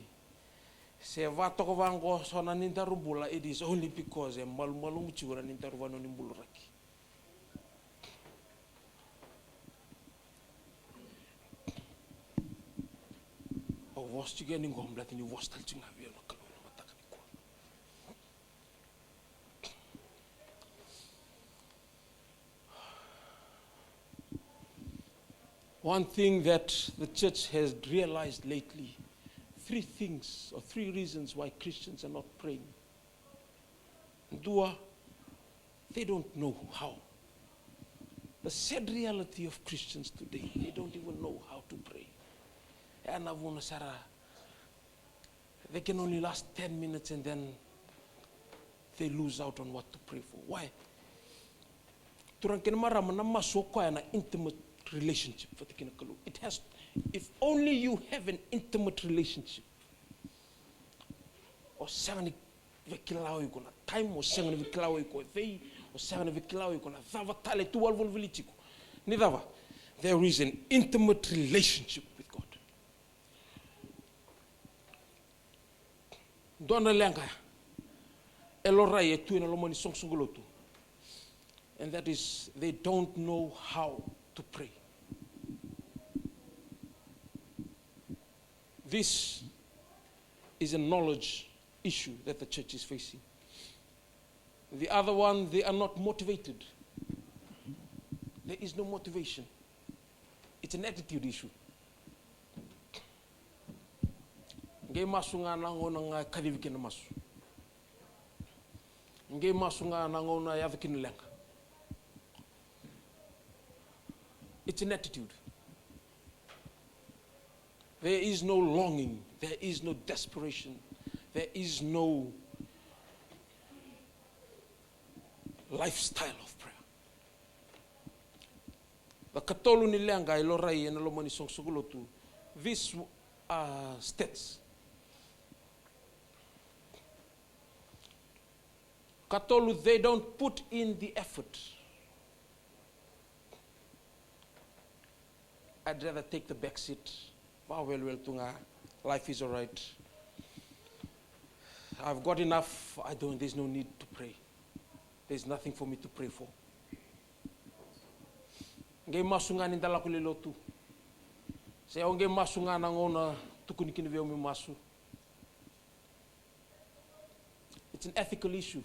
se vatoka vaqo so na ni daru bula, it is only because e malumalumu tiko na ni daru vanua ni buluraki. Au vosa tiko yani qo baleta ni vosa tale tiko ga vei au na Kalou ena mataka nikua. One thing that the church has realized lately, three things or three reasons why Christians are not praying. Dua, they don't know how. The sad reality of Christians today, they don't even know how to pray. E na vuna sara, they can only last ten minutes and then they lose out on what to pray for. Why? Turaga kei na marama, na masu o koya na intimate relationship vata kei na Kalou. It has, if only you have an intimate relationship. O sega ni veikilai iko na time, o sega ni veikilai iko e vei, o sega ni veikilai iko na cava tale tu walu volivoliti iko. Ni cava? There is an intimate relationship with God. Dua na leqa e lorai e tu ena loma ni soqosoqo lotu. And that is, they don't know how to pray. This is a knowledge issue that the church is facing. The other one, they are not motivated. There is no motivation. It's an attitude issue. Qai masu ga na gauna ga e kacivi kina masu. Qai masu ga na gauna e yaco kina leqa. It's an attitude. There is no longing. There is no desperation. There is no lifestyle of prayer. Na ikatolu ni leqa e lorai ena loma ni soqosoqo lotu. These are stats. Ikatolu, they don't put in the effort. I'd rather take the back seat. Vakawelewele tu ga. Life is all right. I've got enough. I don't, there's no need to pray. There's nothing for me to pray for. Qai masu ga ni da lako i lotu. Se au qai masu ga na gauna tukuni kina vei au meu masu. It's an ethical issue.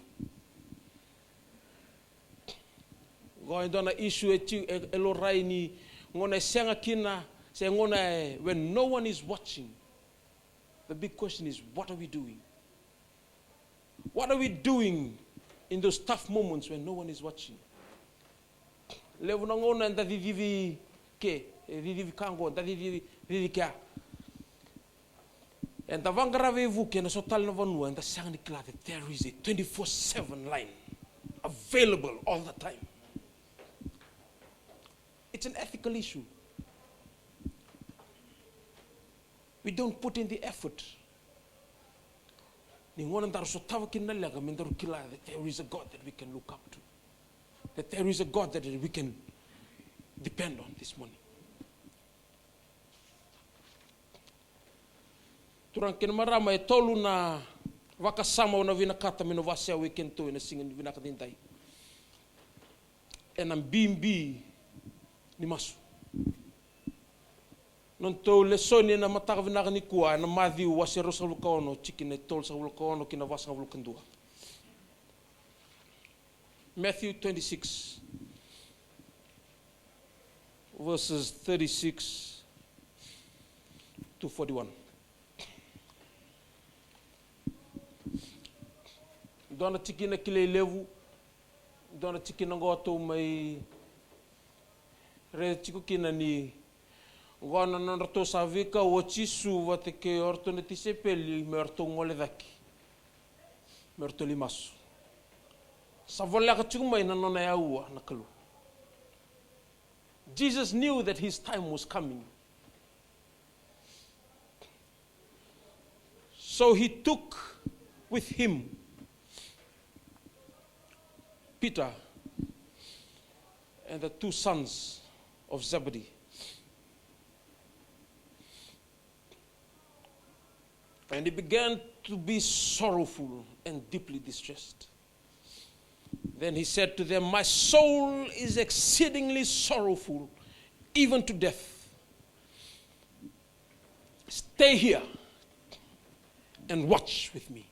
Qo e dua na issue e, e, e lorai ni gauna e sega kina, se gauna e, when no one is watching. The big question is, what are we doing? What are we doing in those tough moments when no one is watching? Levu na gauna eda cicivi ke, e cicivi ka qo, eda cicivi, cici kea. Eda vaqara veivuke ena so tale na vanua, eda sega ni kila that there is a twenty-four seven line available all the time. It's an ethical issue. We don't put in the effort. Ni gauna daru sotava kina na leqa, me daru kila that there is a God that we can look up to, that there is a God that we can depend on this morning. Turaga kei na marama, e tolu na vakasama au na vinakata me na wasea vei kedatou ena siga vinaka edaidai. Ena bibi ni masu. Nodatou lesoni ena mataka vinaka nikua ena Maciu wase ruasagavulu ka ono, tikina e tolusagavulu ka ono ki na vasagavulu ka dua. Matthew twenty-six, verses thirty-six to forty-one. Dua na tikina kilai levu, dua na tikina qo tou mai raica tiko kina ni qo na nodratou sa veikau o Jisu vata kei o ratou na tisaipeli me ratou gole cake, me ratou lai masu. Sa voleka tiko mai na nona yaua na Kalou. Jesus knew that his time was coming. So he took with him Peter and the two sons of Zebedee. And he began to be sorrowful and deeply distressed. Then he said to them, "My soul is exceedingly sorrowful, even to death. Stay here and watch with me."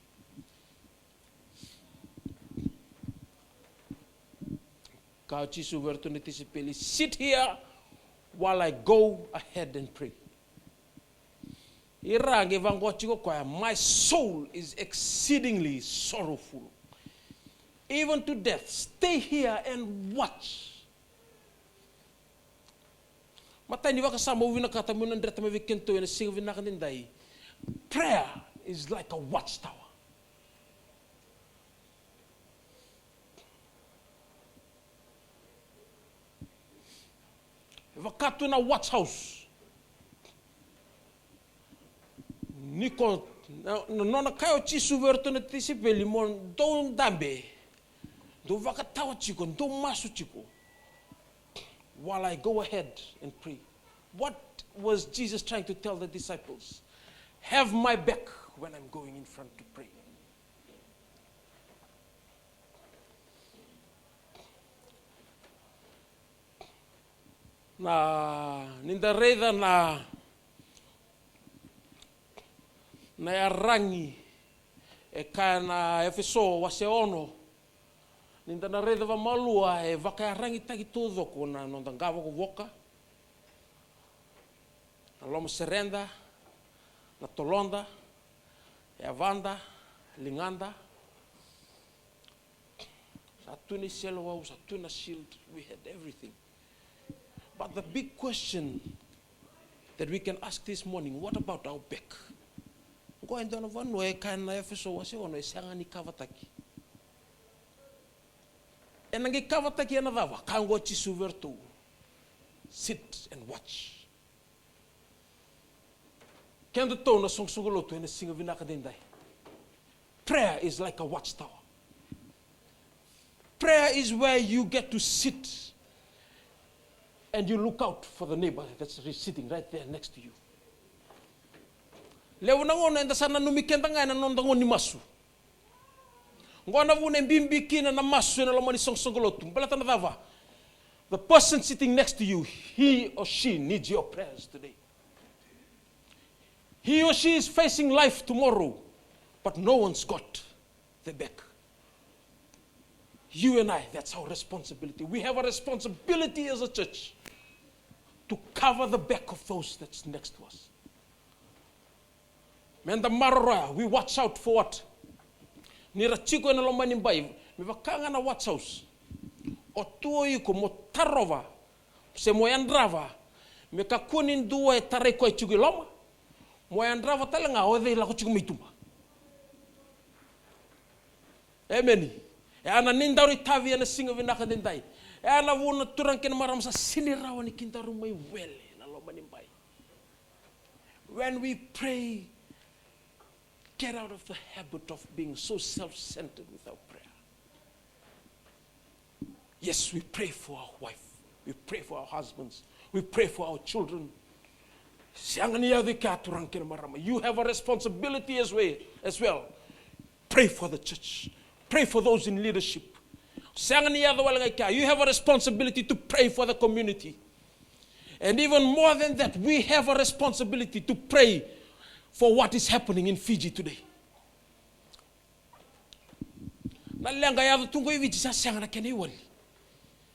Kaya o Jisu vei iratou na tisaipeli, "Sit here while I go ahead and pray." Ira qai vaqo tiko o koya, "My soul is exceedingly sorrowful, even to death. Stay here and watch." Matai ni vakasama au vinakata meu na dreta mai vei kedatou ena siga vinaka edaidai. Prayer is like a watchtower. E vaka tu na watch house. Ni ko na, na nona kaya o Jisu vei iratou na tisaipeli, mo dou dabe, dou vakatawa tiko, dou masu tiko, while I go ahead and pray. What was Jesus trying to tell the disciples? Have my back when I'm going in front to pray. Na, ni da raica na, na yaragi e kaya na Efeso wase ono, ni da na raica vamalua, e vakayaragitaki taucoko na noda qavokavoka, na lomasereda, na toloda, yavada, ligada. Sa tu na iseleiwau, sa tu na shield, we had everything. But the big question that we can ask this morning, what about our back? Qo e dua na vanua e kaya na Efeso wase ono e sega ni kavataki. Ena qai kavataki ena cava? Kaya qo o Jisu vei iratou, "Sit and watch." Kedatou na soqosoqo lotu ena siga vinaka edaidai. Prayer is like a watchtower. Prayer is where you get to sit and you look out for the neighbor that's re-, sitting right there next to you. Levu na gauna eda sa nanumi keda ga ena noda gauna ni masu. Qo na vuna e bibi kina na masu ena loma ni soqosoqo lotu. Baleta na cava? The person sitting next to you, he or she needs your prayers today. He or she is facing life tomorrow, but no one's got their back. You and I, that's our responsibility. We have a responsibility as a church to cover the back of those that's next to us. Meda maroroya, we watch out for what? Ni ra tiko ena loma ni bai, me vaka ga na watch house. O tu o iko mo tarova, se mo yadrava, me kakua ni dua e tarai koya tiko i loma, mo yadrava tale ga o cei lako tiko mai tuba. Emeni. E a na ni daru itavi ena siga vinaka daidai. E a na vuna, turaga kei na marama, sa sini rawa ni kedaru mai wele ena loma ni bai. When we pray, get out of the habit of being so self-centered with our prayer. Yes, we pray for our wife. We pray for our husbands. We pray for our children. Sega ni yaco i kea, turaga kei na marama. You have a responsibility as well, as well. Pray for the church. Pray for those in leadership. Sega ni yaco wale ga i kea. You have a responsibility to pray for the community. And even more than that, we have a responsibility to pray for what is happening in Fiji today. Na leqa e yaco tu qo i Viti, sa sega na kena iwali.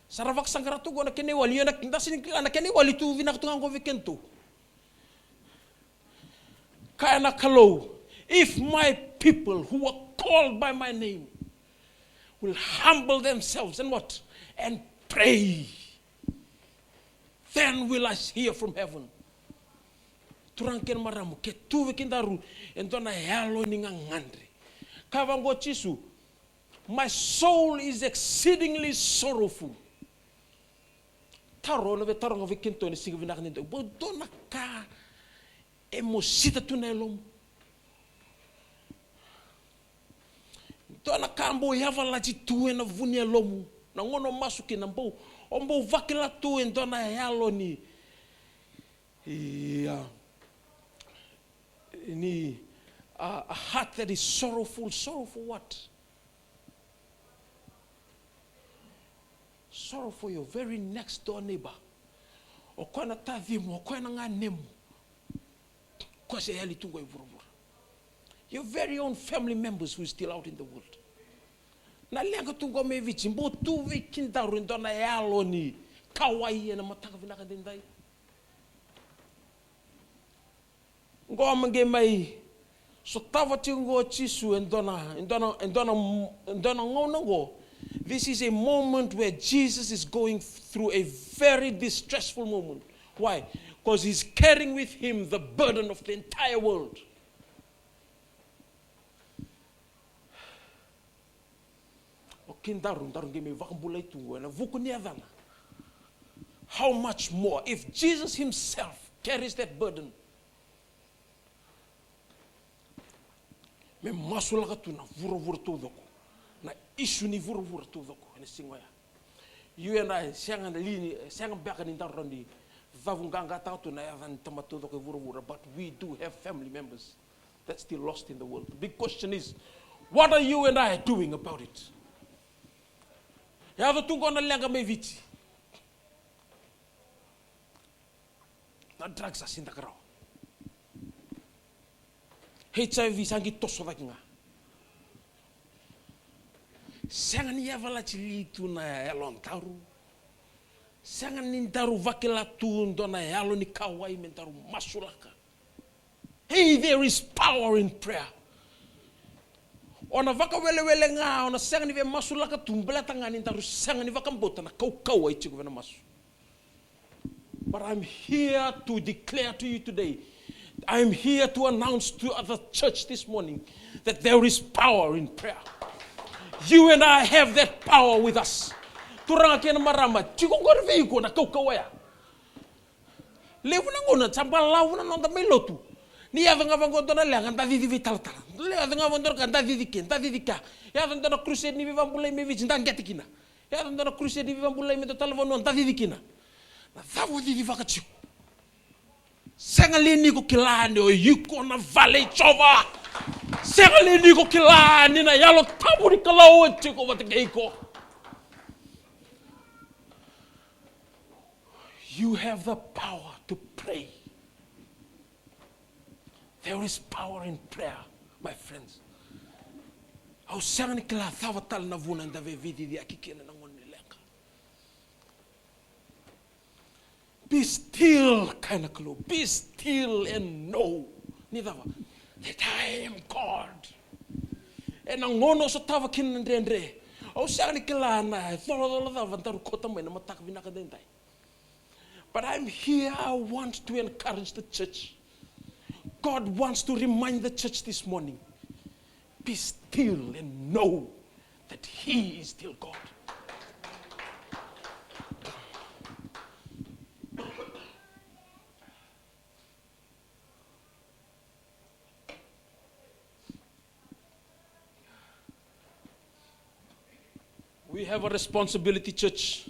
Sa ra vakasaqara tu qo na kena iwali, ia na, da sini kila na kena iwali tu vinaka tu ga qo vei kedatou. Kaya na Kalou, "If my people who are called by my name will humble themselves and what? And pray, then will I hear from heaven." Turaga kei na marama, ke tu vei kedaru e dua na yalo ni gagadre. Kaya vaqo o Jisu, "My soul is exceedingly sorrowful." Taro, na veitaro ga vei kedatou ena siga vinaka nikua, bau dua na ka e mosita tu na yalomu. Dua na ka bau yavalati tu ena vu ni yalomu. Na gauna o masu kina, bau, o bau vakila tu e dua na yalo ni, ia, ni, a, a heart that is sorrowful. Sorrowful what? Sorrow for your very next door neighbor. O koya na tacimu, o koya na ganemu. Koya se yali tu qo i vuravura. Your very own family members who is still out in the world. Na leqa tu qo mai Viti, bau tu vei kedaru e dua na yalo ni kauwai ena mataka vinaka daidai. Qo me qai mai sotava tiko qo o Jisu e dua na, e dua na, e dua na, e dua na gauna qo. This is a moment where Jesus is going through a very distressful moment. Why? Because he's carrying with him the burden of the entire world. O kedaru, daru qai mai vakabulai tu qo ena vuku ni yacana. How much more if Jesus himself carries that burden? Me masulaka tu na vuravura taucoko, na isu ni vuravura taucoko ena siga oya. You and I, sega na lini, sega beka ni daru rawa ni cavuqaqataka tu na yaca ni tamata taucoko e vuravura, but we do have family members that's still lost in the world. The big question is, what are you and I doing about it? Yaco tu qo na leqa mai Viti. Na drugs sa sidaka rawa. H I V sa qai toso cake ga. Sega ni yavalati li tu na yalodaru. Sega ni daru vakila tu dua na yalo ni kauwai me daru masulaka. Hey, there is power in prayer. O na vakawelewele ga, o na sega ni via masulaka tu, baleta ga ni daru sega ni vakabauta na kaukauwa e tiko vei na masu. But I'm here to declare to you today, I'm here to announce to the church this morning that there is power in prayer. You and I have that power with us. Turaga kei na marama, tiko qori vei iko na kaukauwa ya. Levu na gauna sa balavu na noda mai lotu. Ni yaco ga vaqo dua na leqa, da cici veitalatala. Ni yaco ga vaqo dua na ka, da cici ke, da cici ka. Yaco dua na crusade ni veivabulai mai Viti, da qete kina. Yaco dua na crusade ni veivabulai mai dua tale vanua, da cici kina. Na cava o cicivaka tiko? Sega li ni ko kila ni o iko na vale i Jiova? Sega li ni ko kila ni na Yalo Tabu ni Kalou e tiko vata kei iko? You have the power to pray. There is power in prayer, my friends. Au sega ni kila cava tale na vuna eda veiciciyaki kina na gauna ni leqa. Be still, kaya na Kalou. Be still and know. Ni cava? that I am God. Ena gauna au sotava kina na dredre, au sega ni kila na icolacola cava daru kauta mai na mataka vinaka daidai. But I'm here, I want to encourage the church. God wants to remind the church this morning. Be still and know that He is still God. We have a responsibility, church.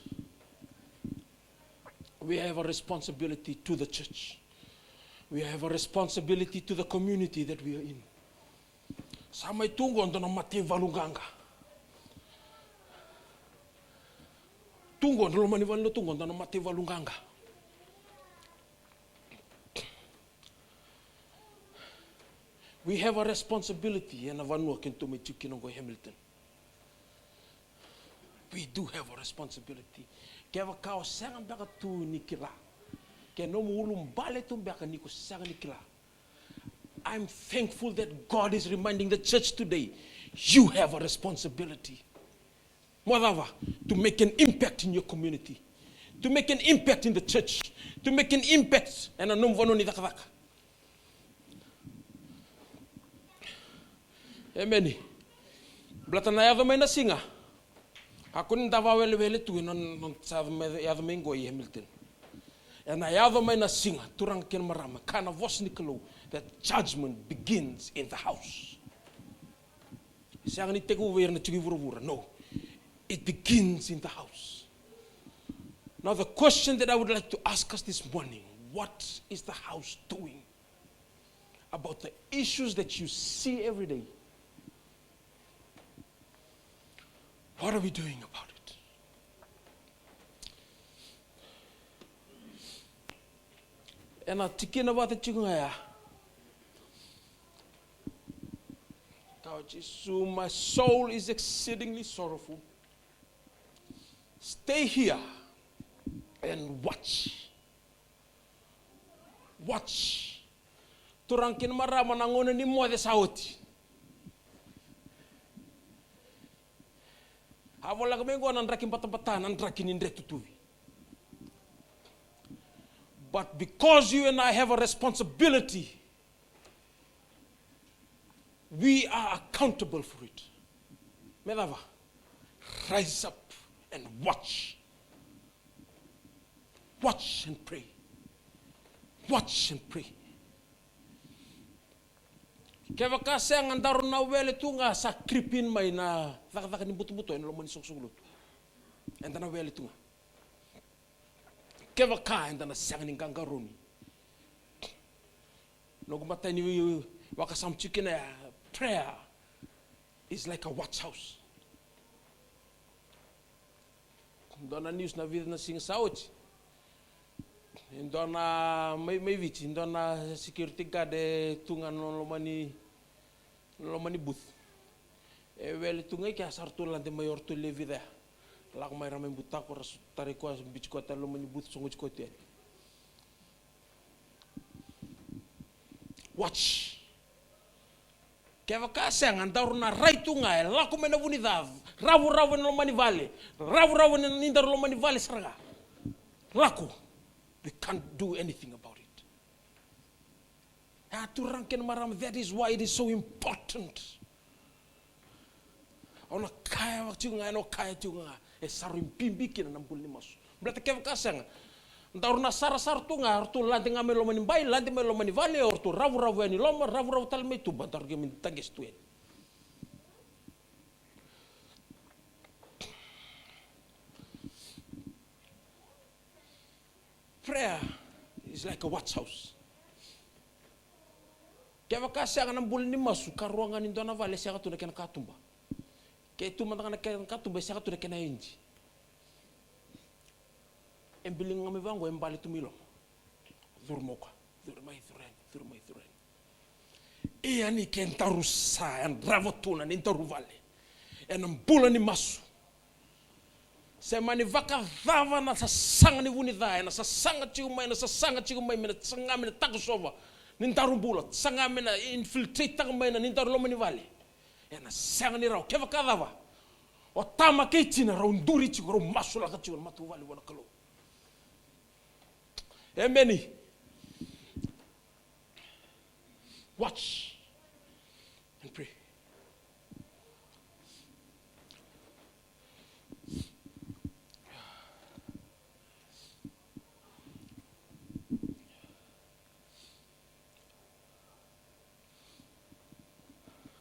We have a responsibility to the church. We have a responsibility to the community that we are in. Sa mai tu qo dua na mataivalu qaqa. Tu qo na loma ni valenilotu qo dua na mataivalu qaqa. We have a responsibility ena vanua kedatou mai tiko kina qo e Hamilton. We do have a responsibility. Kevaka o sega beka tu ni kila, ke nomu ulubaleta tu beka ni ko sega ni kila, I'm thankful that God is reminding the church today, you have a responsibility. Mo cava? To make an impact in your community, to make an impact in the church, to make an impact ena nomu vanua ni cakacaka. Emeni. Baleta na yaco mai na siga, a ko ni da vawelewele tu ena nona sa yaco mai, yaco mai qo i Hamilton. Ena yaco mai na siga, turaga kei na marama, kaya na vosa ni Kalou, that judgment begins in the house. Sega ni tekivu vei ira na tiko i vuravura. No. It begins in the house. Now, the question that I would like to ask us this morning, what is the house doing about the issues that you see every day? What are we doing about it? Ena tikina vata tiko ga ya, kaya o Jisu, "My soul is exceedingly sorrowful. Stay here and watch." Watch. Turaga kei na marama, na gauna ni moce sa oti. A voleka mai qo na draki batabata, na draki ni dre tutuvi. But because you and I have a responsibility, we are accountable for it. Me cava? Rise up and watch. Watch and pray. Watch and pray. Kevaka sega, daru na wele tu ga sa creep in mai na cakacaka ni butobuto ena loma ni soqosoqo lotu. Eda na wele tu ga. Kevaka eda na sega ni qaqarauni. Noqu matai ni vakasama tiko kina ya, prayer is like a watch house. Dua na news na vica na siga sa oti. E dua na mai, mai Viti, dua na security guard e tu ga na loma ni, na loma ni booth. E wele tu ga i kea, sa ratou lade mai o ratou le vica ya. Lako mai ra mai butako, ra tarai koya, biuti koya tale loma ni booth, soqoti koya tu yani. Watch. Kevaka sega, daru na rai tu ga, e lako mai na vu ni ca, ravuravu ena loma ni vale, ravuravu ena, ni daru loma ni vale sara ga. Lako. We can't do anything about it. A, turaga kei na marama, that is why it is so important. Au na kaya vaka tiko ga, au na kaya tiko ga, e sa rui bibi kina na bula ni masu. Baleta kevaka sega, daru na sarasara tu ga, ratou lade ga mai loma ni bai, lade mai loma ni vale, o ratou ravuravu yani loma, ravuravu tale mai tuba, daru qai mai taqesi tu yani. Prayer is like a watch house. Kevaka sega na bula ni masu, karua ga ni dua na vale e sega tu na kena katuba. Ke tu mada ga na kena katuba, e sega tu na kena engine. E biliga ga mai vaqo, e bale tu mai loma. Curu mai o koya, curu mai, curu yani, curu mai, curu yani. Ia ni kedaru sa yadrava tu na neidaru vale ena bula ni masu, se mani vakacava na sasaga ni vu ni ca, ena sasaga tiko mai, ena sasaga tiko mai, me na saga, me na takosova. ni daru bula, saga me na infiltrate-taka mai na ni daru loma ni vale. Ena sega ni rawa, kevaka cava? O tama kei tina rau duri tiko, rau masulaka tiko na matavuvale vua na Kalou. Emeni. Watch and pray.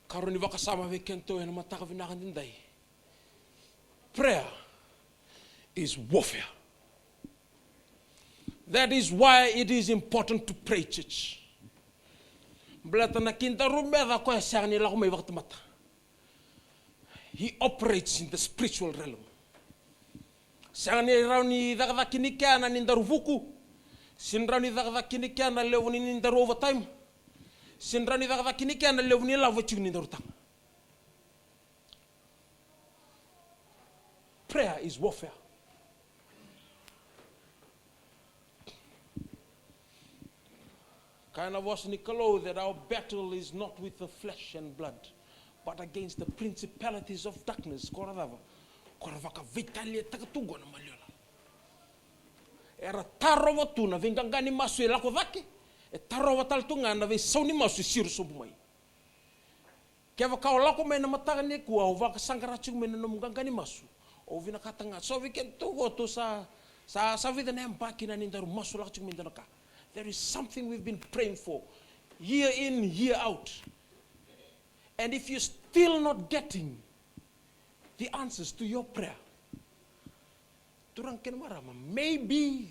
Karua ni vakasama vei kedatou ena mataka vinaka edaidai. Prayer is warfare. That is why it is important to pray, church. Baleta na kidaru meca koya sega ni lako mai vakatamata. He operates in the spiritual realm. Sega ni rawa ni cakacaka kina i kea na ni daru vuku. Sega ni rawa ni cakacaka kina i kea na levu ni ni daru overtime. Sega ni rawa ni cakacaka kina i kea na levu ni lavo e tiko ni daru taga. Prayer is warfare. Kaya na vosa ni Kalou that our battle is not with the flesh and blood, but against the principalities of darkness. Ko ra cava? Ko ra vakaveitaliataka tu qo na maliwa. Era tarova tu na veiqaqa ni masu e lako cake, e tarova tale tu ga na veisau ni masu e siro sobu mai. Kevaka o lako mai na mataka nikua, o vakasaqara tiko mai na nomu qaqa ni masu, o vinakata ga. So vei kedatou qo tou sa, sa, sa vica na yabaki na ni daru masulaka tiko mai dua na ka. There is something we've been praying for, year in, year out. And if you're still not getting the answers to your prayer, turaga kei na marama, maybe,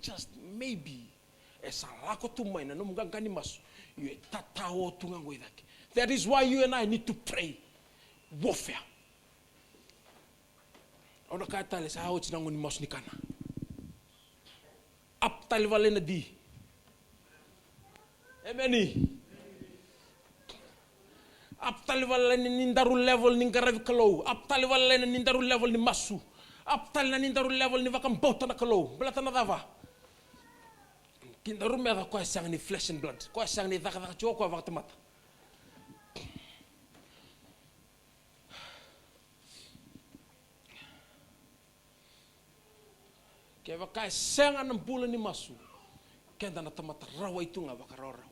just maybe, e sa lako tu mai na nomu qaqa ni masu. Io, e tatao tu ga qo i cake. That is why you and I need to pray warfare. Au na kaya tale, sa oti na gauna ni masu ni kana. Up tale vale na di. Emeni. Up tale vale na ni daru level ni qaravi Kalou. Up tale vale na ni daru level ni masu. Up tale na ni daru level ni vakabauta na Kalou. Baleta na cava? Kidaru meca koya sega ni flesh and blood. Koya sega ni cakacaka tiko koya vakatamata. Kevaka e sega na bula ni masu, keda na tamata rawai tu ga vakarawarawa.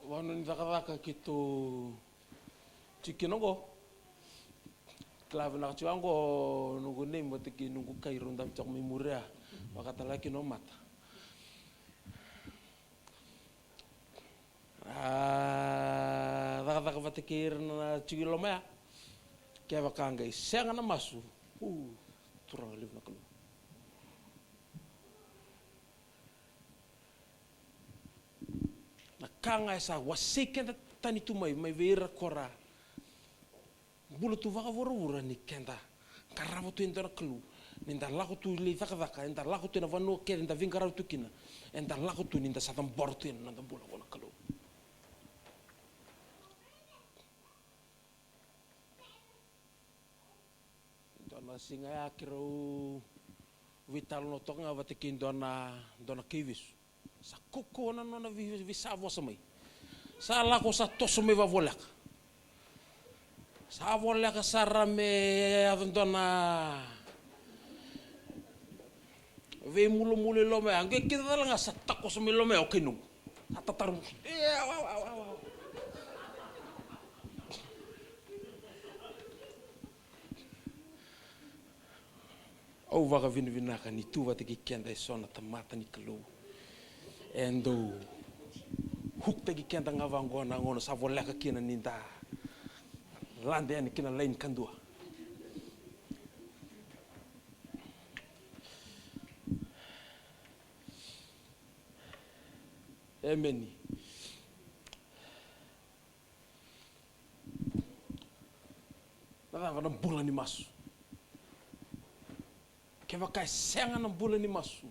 Vanua ni cakacaka keitou tiko kina oqo. Kila vinaka tiko oqo noqu nei vata kei noqu kai rau dau tiko mai muria. Vakatale kina o Mata. A cakacaka vata kei ira na tiko i loma ya. Kevaka qai sega na masu, u, turaga levu na Kalou. Na ka ga e sa wasei keda tani tu mai, mai vei ira ko ra bula tu vakavuravura ni keda qarava tu e dua na Kalou, ni da lako tu lai cakacaka, eda lako tu ena vanua kece eda veiqaravi tu kina, eda lako tu ni da sa cabora tu ena noda bula vua na Kalou. Dua na siga ya keirau veitalanoa toka ga vata kei dua na, dua na kaivesu. Sa kaukauwa na nona vei, veisavosa mai. Sa lako sa toso mai vavoleka. Sa voleka sara me yaco dua na veimulomulo i loma ya. Qai kida cala ga sa takoso mai loma ya o kai noqu. Sa tataromu. E, au, au, au, au, au. Au vakavinavinaka ni tu vata kei keda e so na tamata ni Kalou. E dau huktaki keda ga vaqo na gauna sa voleka kina ni da lade yani kina laini kadua. Emeni. Na cava na bula ni masu? Kevaka e sega na bula ni masu,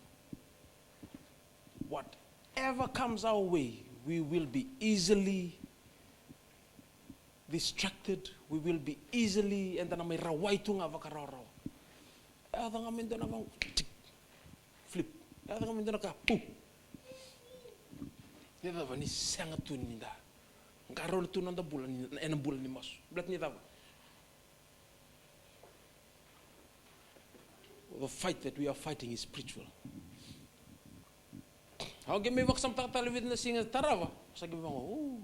whatever comes our way, we will be easily distracted, we will be easily, eda na mai rawai tu ga vakarawarawa. E yaco ga mai dua na vaqo, tik, Flip. Yaco ga me dua na ka, pum. Ni cava? Ni sega tu ni da qarauna tu na noda bula ni, ena bula ni masu. Baleta ni cava? The fight that we are fighting is spiritual. Au qai mai vakasamataka tale vei na siga tarava, sa qai vaqo, "Ooh."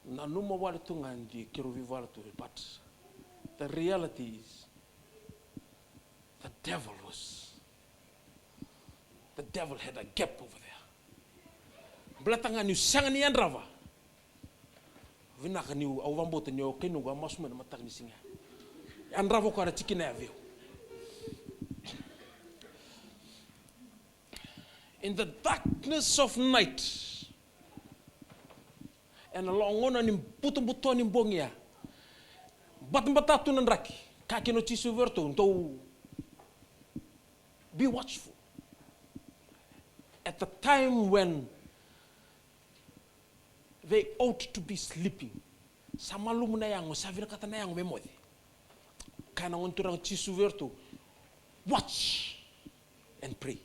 Nanuma wale tu ga ni keirau veivala tu, but the reality is the devil was, the devil had a gap over there. Baleta ga niu sega ni yadrava. Vinaka niu, au vakabauta ni o keinuqu a masu mai na mataka ni siga. Yadrava o koya na tikina ya vei au. In the darkness of night, ena loma ni gauna ni butobuto ni bogi ya, batabata tu na draki, kaya kina o Jisu vei iratou, dou be watchful. At the time when they ought to be sleeping. Sa malumu na yago, sa vinakata na yago me moce. Kaya na Gone Turaga o Jisu vei iratou, watch and pray.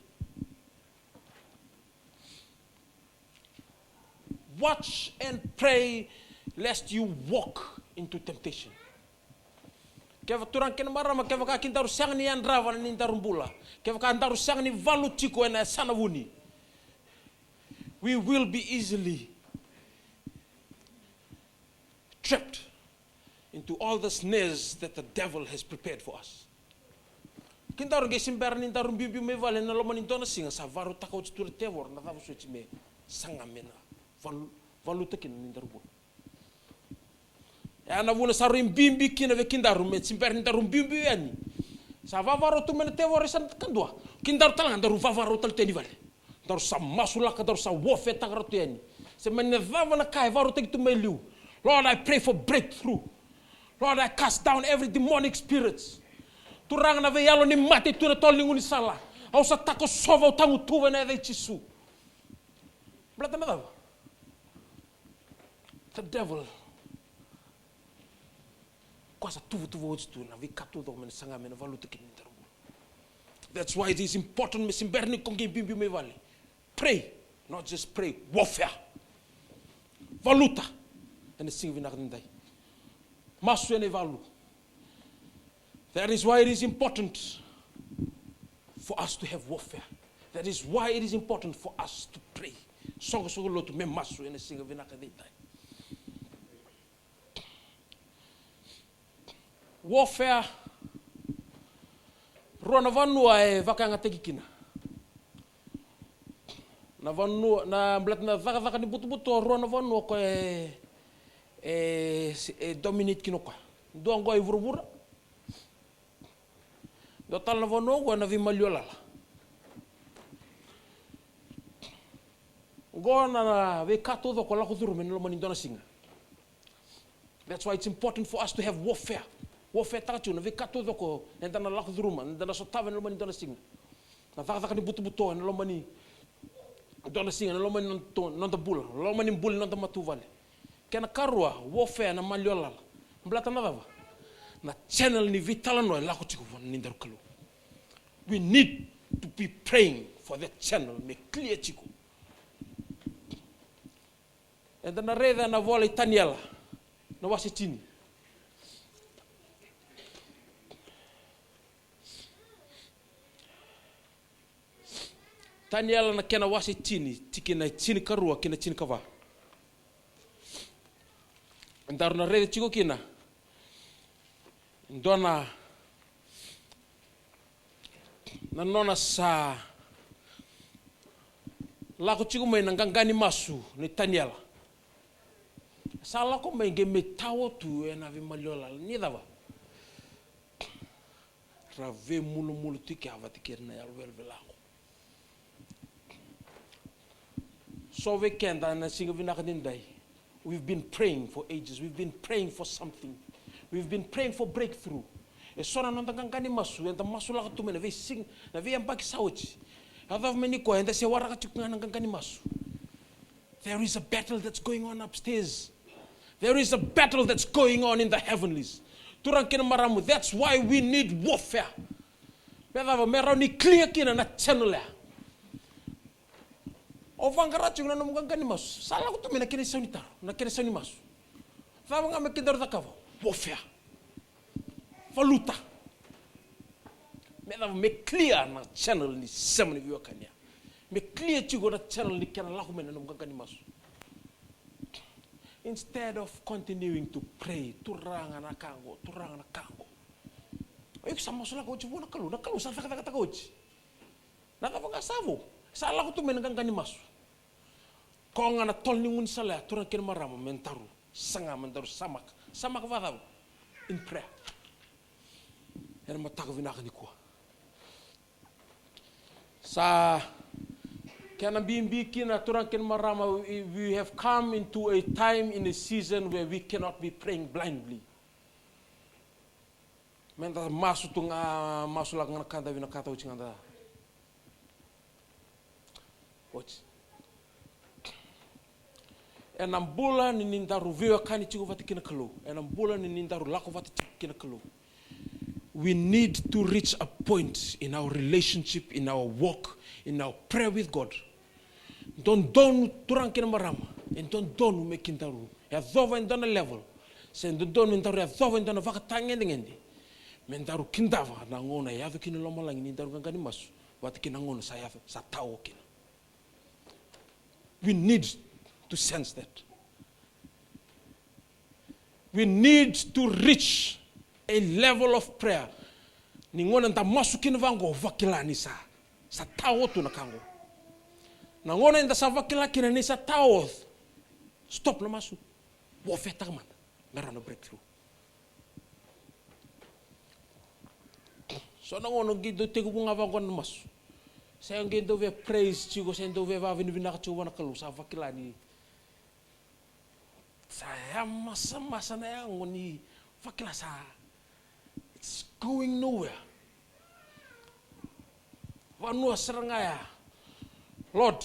Watch and pray lest you walk into temptation. Kevaka turaga kei na marama, kevaka kedaru sega ni yadrava na nodaru bula, kevaka daru sega ni valu tiko ena yasana vuni, we will be easily trapped into all the snares that the devil has prepared for us. Kedaru qai se bera ni daru biubiu mai vale ena loma ni dua na siga, sa vakarautaka oti tu na tevoro na cava soti me saga me na valu, valuta kina na nodaru bula. E a na vuna sa rui bibi kina vei kedaru me se bera ni daru biubiu yani. Sa vavarau tu mai na tevoro e sa na kadua. Kedaru tale ga daru vavarau tale tu yani vale. Daru sa masulaka, daru sa warfare-taka ratou yani. Se mani na cava na ka e vakarautaki tu mai liu. Lord, I pray for breakthrough. Lord, I cast down every demonic spirits. Turaga, na veiyalo ni mate tu ena tolo ni gaunisala, au sa takosova, au tagutuva ena yaca i Jisu. Baleta na cava? The devil. Koya sa tuvatuva oti tu na veika taucoko me na saga me na valuta kina ni daru bula. That's why it is important me se bera ni ko qai biubiu mai vale. Pray, not just pray, warfare. Valuta. Ena siga vinaka nidai. Masu ena ivalu. That is why it is important for us to have warfare. That is why it is important for us to pray. Soqosoqo lotu me masu ena siga vinaka nidai. Warfare. Rua na vanua e vakayagataki kina. Na vanua, na baleta na cakacaka ni butobuto, rua na vanua ko e, e, e dominate kina o koya. Dua qo e vuravura. Dua tale na vanua qo ena veimaliwa lala. Qo na, na veika taucoko lako curuma ena loma ni dua na siga. That's why it's important for us to have warfare. Warfare-taka tiko na veika taucoko eda na lako curuma, eda na sotava ena loma ni dua na siga. Na cakacaka ni butobuto ena loma ni dua na siga, ena loma ni noda, noda bula, loma ni bula ni noda matavuvale. Kena karua, warfare na maliwa lala. Baleta na cava? Na channel ni veitalanoa e lako tiko vua na nodaru Kalou. We need to be praying for that channel me clear tiko. Eda na raica na ivola i Taniela na wase tini. Taniela na kena wase tini, tikina e tinikarua kei na tinikava. Daru na raica tiko kina e dua na, na nona sa lako tiko mai na qaqa ni masu nei Taniela. Sa lako mai qai me tao tu ena veimaliwa lala. Ni cava? Ra veimulumulu tiko vata kei ira na yalo velavela qo. So vei keda na siga vinaka nidai, we've been praying for ages. We've been praying for something. We've been praying for breakthrough. E so na noda qaqa ni masu eda masulaka tu mai na veisiga, na veiyabaki sa oti. Yacova mai nikua eda se waraka tiko ga na qaqa ni masu. There is a battle that's going on upstairs. There is a battle that's going on in the heavenlies. Turaga kei na marama, that's why we need warfare. Me cava? Me rawa ni clear kina na channel ya. O vaqara tiko na nomu qaqa ni masu, sa lako tu mai na kena isau ni taro, na kena isau ni masu. Cava ga me kedaru cakava? Warfare. Valuta. Me cava? Me clear na channel ni sema ni veiwekani ya. Me clear tiko na channel ni kena lako mai na nomu qaqa ni masu. Instead of continuing to pray, Turaga na ka qo, Turaga na ka qo. O iko sa masulaka oti vua na Kalou, na Kalou sa cakacakataka oti. Na cava ga sa vo? Sa lako tu mai na qaqa ni masu. Ko ga na tolo ni gaunisala ya, turaga kei na marama, me daru saga, me daru samaka. Samaka vakacava? In prayer. Ena mataka vinaka nikua. Sa kena bibi kina, turaga kei na marama, we, we have come into a time, in a season where we cannot be praying blindly. Meda masu tu ga, masulaka ga na ka da vinakata, oti ga da. Oti. Ena bula ni, ni daru veiwekani tiko vata kei na Kalou. Ena bula ni, ni daru lako vata tiko kei na Kalou. We need to reach a point in our relationship, in our walk, in our prayer with God. Dodonu, turaga kei na marama, e dodonu me kedaru yacova e dua na level, se dodonu me daru yacova e dua na vakatagedegede, me daru kidava na gauna e yaco kina i lomalagi ni daru qaqa ni masu vata kei na gauna sa yaco, sa tao kina. We need to sense that. We need to reach a level of prayer. Ni gauna da masu kina vaqo, vakila ni sa, sa tao tu na ka qo. Na gauna eda sa vakila kina ni sa tao, stop na masu. Warfare-taka mada me rawa na breakthrough. So na gauna qai dau tekivu ga vaqo na masu, se qai dau via praise tiko, se dau via vakavinavinaka tiko vua na Kalou, sa vakila ni sa yamasamasa na yago, ni vakila sa, it's going nowhere. Vanua sara ga ya. Lord,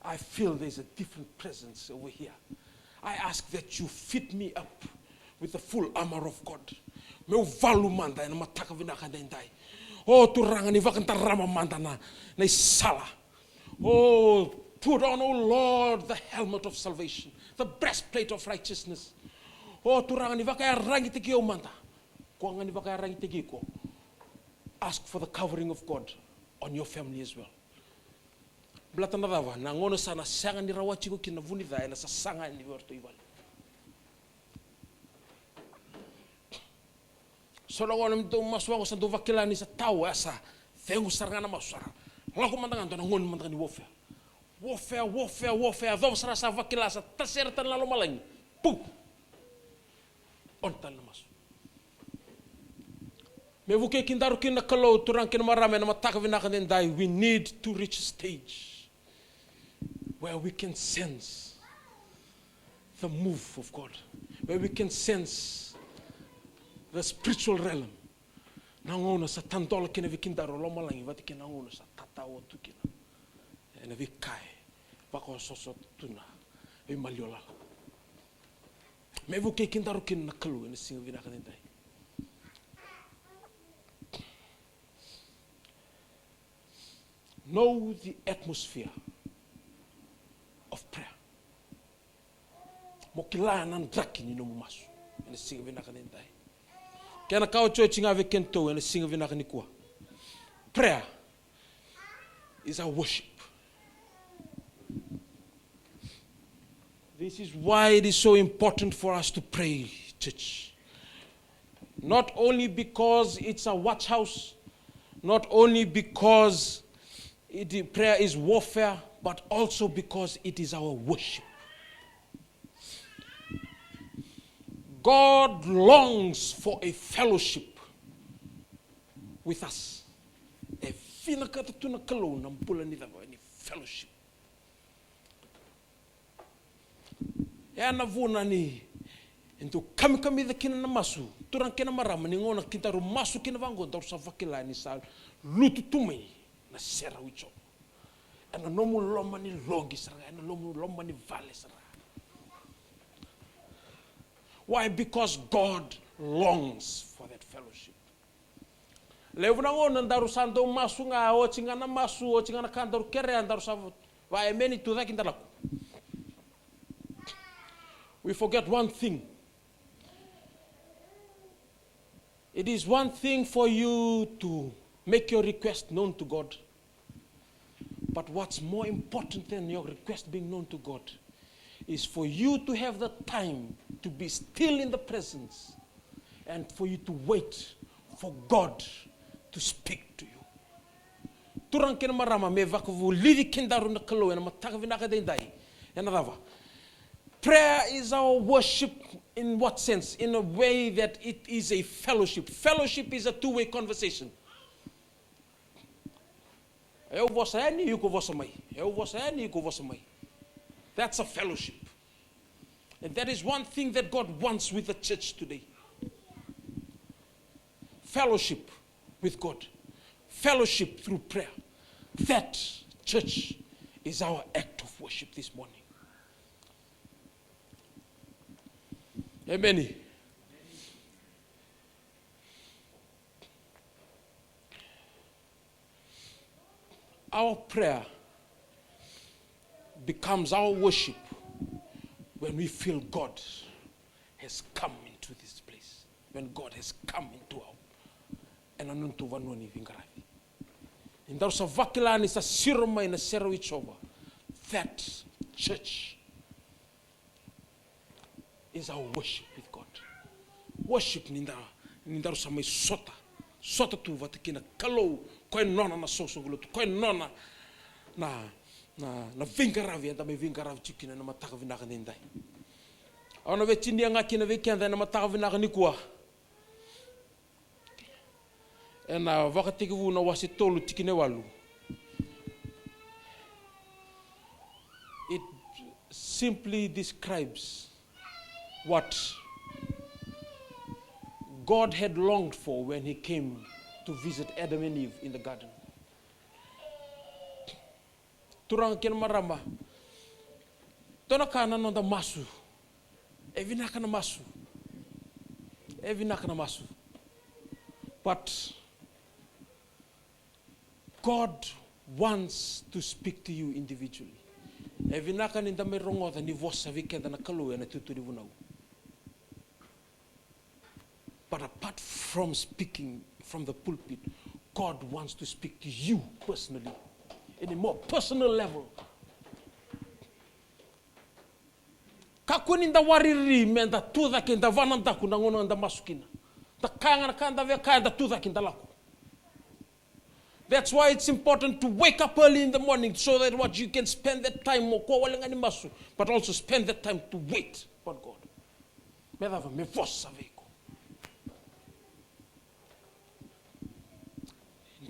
I feel there's a different presence over here. I ask that you fit me up with the full armor of God. Meu valu mada ena mataka vinaka edaidai. O Turaga, ni vakadarama mada na, na isala. Oh, put on, O Lord, the helmet of salvation, the breastplate of righteousness. O Turaga, ni vakayaragitaki au mada. Koya ga ni vakayaragitaki iko, ask for the covering of God on your family as well. Baleta na cava? Na gauna sa na sega ni rawati iko kina na vu ni ca, ena sasaga yani vei iratou i vale. So na gauna me dau masu vaqo, sa dau vakila ni sa tao, e sa cegu sara ga na masu, sa ra lako mada ga, dua na gauna mada ga ni warfare. Warfare, warfare, warfare. Yacova sara, sa vakila sa tasere tale na lomalagi. Pum! On tale na masu. Me vukei kedaru kina na Kalou, turaga kei na marama, ena mataka vinaka edaidai, we need to reach a stage where we can sense the move of God, where we can sense the spiritual realm. Na gauna sa tadola kina vei kedaru na lomalagi vata kei na gauna sa tatao tu kina ena veika e vakaososo tu na veimaliwalala. Me vukei kedaru kina na Kalou ena siga vinaka edaidai. Know the atmosphere of prayer. Mo kila na draki ni nomu masu ena siga vinaka edaidai. Kena ka otioti ga vei kedatou ena siga vinaka nikua. Prayer is our worship. This is why it is so important for us to pray, church. Not only because it's a watch house, not only because it, prayer is warfare, but also because it is our worship. God longs for a fellowship with us. E vinakata tu na Kalou na bula ni cava? Ni fellowship. E na vuna ni e dau kamikamica kina na masu, turaga kei na marama, ni gauna kedaru masu kina vaqo, daru sa vakila ni sa lutu tu mai na serau i Jiova ena nomu loma ni loqi sara ga, ena nomu loma ni vale sara ga. Why? Because God longs for that fellowship. Levu na gauna daru sa dau masu ga, oti ga na masu, oti ga na ka daru kerea, daru sa va, emeni, tucake, da lako. We forget one thing. It is one thing for you to make your request known to God. But what's more important than your request being known to God is for you to have the time to be still in the presence and for you to wait for God to speak to you. Turaga kei na marama, me vakavulici kedaru na Kalou ena mataka vinaka edaidai. Ena cava? Prayer is our worship. In what sense? In a way that it is a fellowship. Fellowship is a two-way conversation. E au vosa yani, iko vosa mai. E au vosa yani, iko vosa mai. That's a fellowship. And that is one thing that God wants with the church today. Fellowship with God. Fellowship through prayer. That, church, is our act of worship this morning. Amen. Our prayer becomes our worship when we feel God has come into this place, when God has come into our, ena noda vanua ni veiqaravi. Ni daru sa vakila ni sa siro mai na sere i Jiova, that, church, is our worship with God. Worship ni da, ni daru sa mai sota, sota tu vata kei na Kalou, koya e nona na soqosoqo lotu, koya e nona na, na, na veiqaravi eda mai veiqaravi tiko kina ena mataka vinaka edaidai. Au na via tinia ga kina vei keda ena mataka vinaka nikua. Ena Vakatekivu na wase tolu tikina e walu. It simply describes what God had longed for when he came to visit Adam and Eve in the garden. Turaga kei na marama, dua na ka na noda masu. E vinaka na masu. E vinaka na masu. But God wants to speak to you individually. E vinaka ni da mai rogoca ni vosa vei keda na Kalou ena tutu ni vunau. But apart from speaking from the pulpit, God wants to speak to you personally, in a more personal level. Kakua ni da wariri me da tucake, da vanadaku na gauna da masu kina. Da kaya ga na ka da via kaya, da tucake, da lako. That's why it's important to wake up early in the morning so that what you can spend that time mo kua wale ga ni masu, but also spend that time to wait upon God. Me cava? Me vosa vei iko.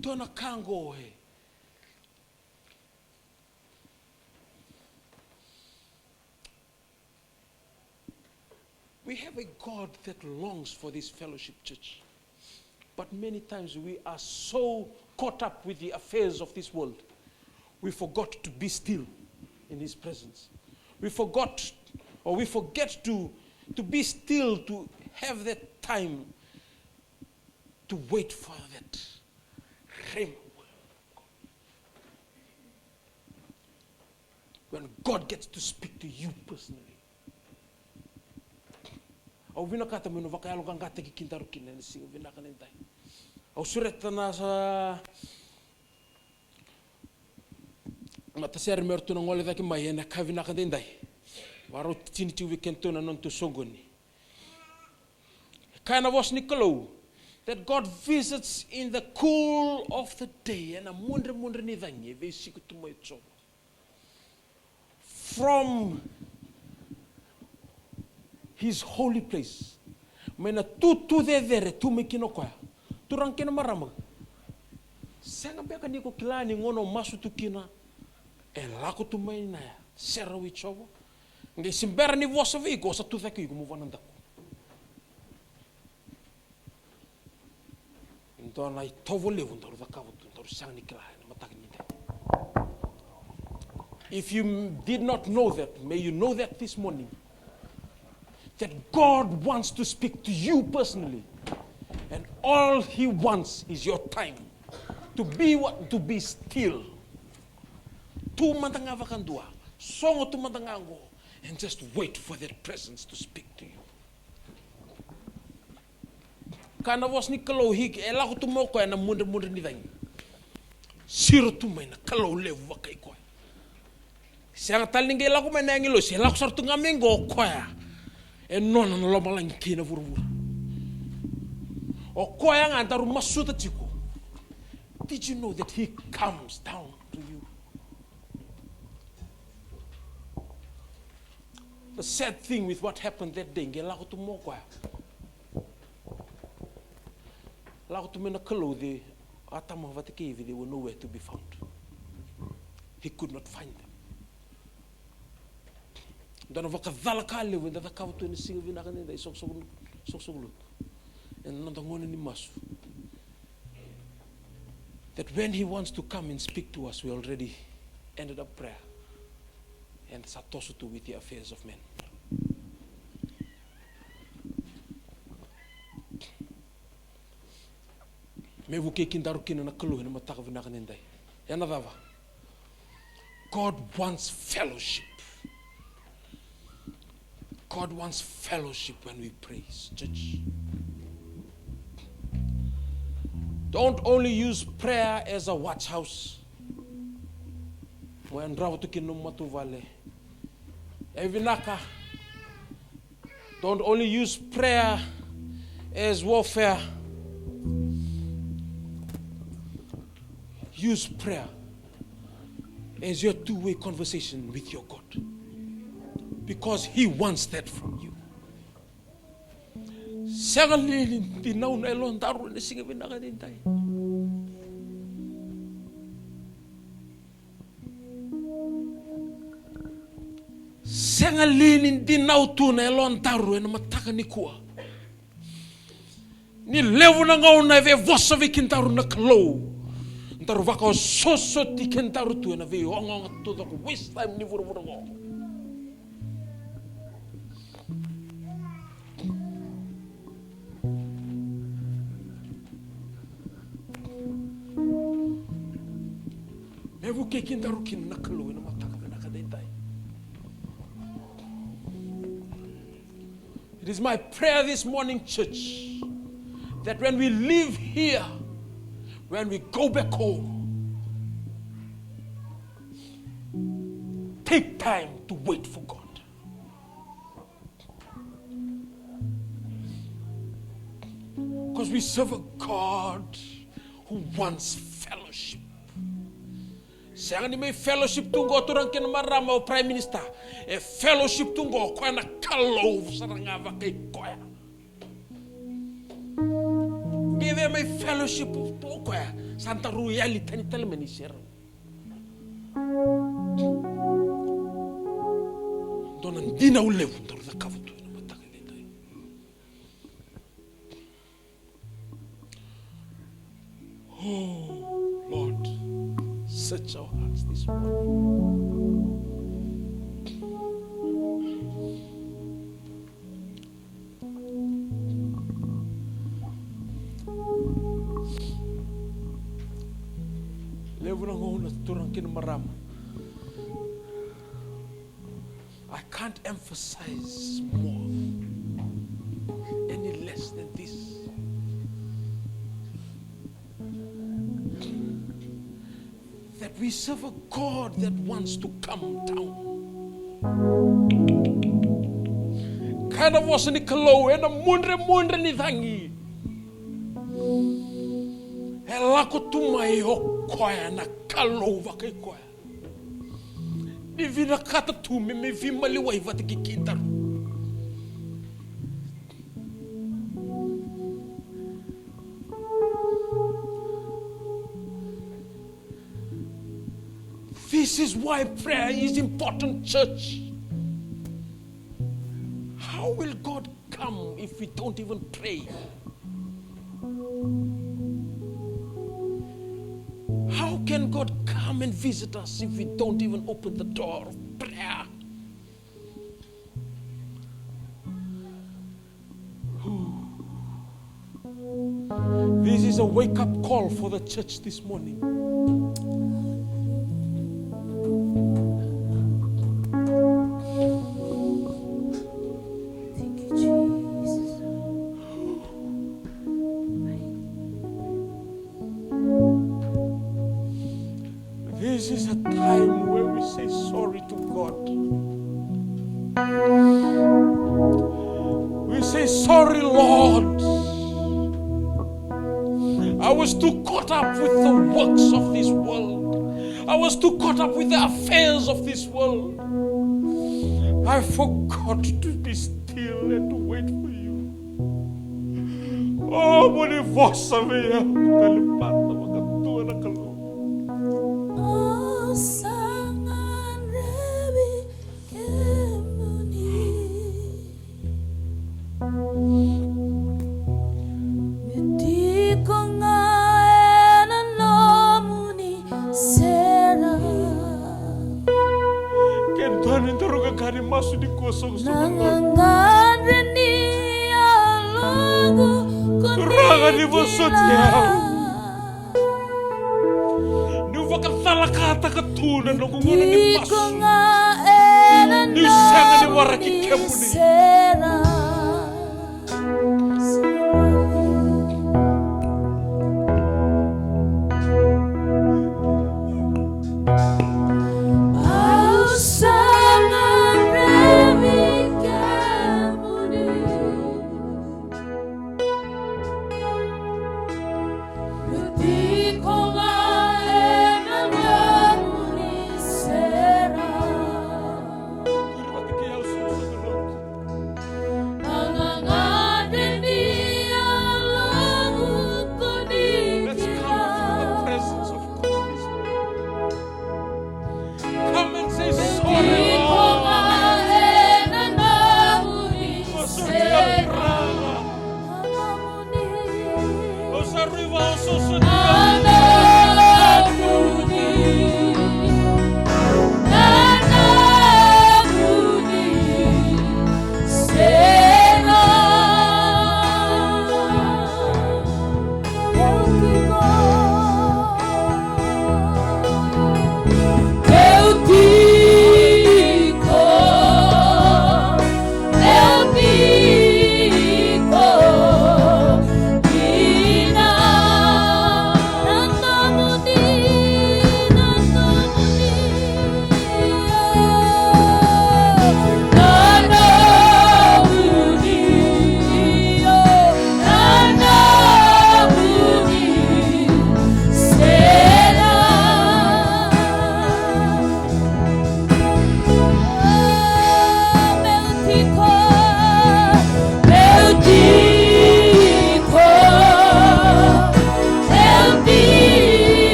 Dua na ka qo e We have a God that longs for this fellowship, church. But many times we are so caught up with the affairs of this world, we forgot to be still in His presence. We forgot, or we forget to, to be still, to have that time to wait for that rhema word of God. When God gets to speak to you personally. Au vinakata meu na vakayaloqaqataki kedaru kina ena siga vinaka nikua. Au sureta na sa matasere me ratou na gole cake mai ena ka vinaka nikua. Vakarau tini tiko vei kedatou na nodatou soqoni. Kaya na vosa ni Kalou that God visits in the cool of the day. Ena mudremudre ni cagi e veisiko tu mai o Jiova. From His holy place. Mai na tutu cecere tu mai kina o koya. Turaga kei na marama, sega beka ni ko kila ni gauna o masu tu kina e lako tu mai na sere i Jiova. Qai se bera ni vosa vei iko, o sa tucake iko mo vanadaku. Dua na itovo levu daru cakava tu, daru sega ni kila ena mataka nikua. If you did not know that, may you know that this morning. That God wants to speak to you personally. And All he wants is your time to be what? To be still. Tu mada ga vakadua, sogo tu mada ga qo, and just wait for that presence to speak to you. Ka na vosa ni Kalou hiki, e lako tu mai o koya na mudremudre ni cagi. Siro tu mai na Kalou levu vakai koya. Sega tale ni qai lako mai na agilosi, e lako sara tu ga mai qo o koya. E nona na lomalagi kei na vuravura. O koya ga daru masuta tiko. Did you know that he comes down to you? The sad thing with what happened that day, qai lako tu mai o koya. Lako tu mai na Kalou, the Atama vata kei Ivi, they were nowhere to be found. He could not find them. Dua na vakacala ka levu eda cakava tu ena siga vinaka nidai, soqosoqo, soqosoqo lotu. Ena noda gauna ni masu. That when he wants to come and speak to us, we already ended up prayer. And sa toso tu with the affairs of men. Me vukei kedaru kina na Kalou ena mataka vinaka nidai. Ena cava? God wants fellowship. God wants fellowship when we pray, church. Don't only use prayer as a watch house. Mo yadrava tu kina nomu matavuvale. E vinaka. Don't only use prayer as warfare. Use prayer as your two-way conversation with your God. Because he wants that from you. Sega li ni dinau na yalodaru ena siga vinaka nidai? Sega li ni dinau tu na yalodaru ena mataka nikua? Ni levu na gauna e via vosa vei kedaru na Kalou, daru vakaososoti kedaru tu ena veiogaoga taucoko, waste time ni vuravura qo. Me vukei kedaru kina na Kalou ena mataka vinaka edaidai. It is my prayer this morning, church, that when we leave here, when we go back home, take time to wait for God. Because we serve a God who wants fellowship. Sega ni mai fellowship tu qo turaga kei na marama o Prime Minister. E fellowship tu qo o koya na Kalou sara ga vakai koya. Qai via mai fellowship tu o koya, sa daru yali tani tale mai ni serau. Dua na dinau levu daru cakava tu ena mataka edaidai. Oh, Lord, search our hearts this morning. Levu na gauna turaga kei na marama, I can't emphasize more, any less than this, that we serve a God that wants to come down. Kaya na vosa ni Kalou, ena mudremudre ni cagi, e lako tu mai o koya na Kalou vakai koya. Ni vinakata tu me, me veimaliwai vata kei kedaru. This is why prayer is important, church. How will God come if we don't even pray? How can God come and visit us if we don't even open the door of prayer? This is a wake-up call for the church this morning. Thank you, Jesus. This is a time where we say sorry to God. We say, "Sorry, Lord. I was too caught up with the works of this world. I was too caught up with the affairs of this world. I forgot to be still and to wait for you." O, mo ni vosa vei au tale mada vakatua na Kalou. Au sa gadrevi kemuni. Me tiko ga ena nomuni sere. Ke dua ni daru qaqani masu nikua, soqosoqo. Na gagadre ni yaloqu ko ni kila. Turaga, ni vosoti au. Niu vakacalakataka tu na noqu gauna ni masu. Niu sega ni waraki kemuni. Au sa gadrevi kemuni. Meu tiko ga ena nomuni sere. Na gagadre ni yaloqu ko ni kila. Let's come to the presence of God this morning. Come and say, "Sorry, Lord."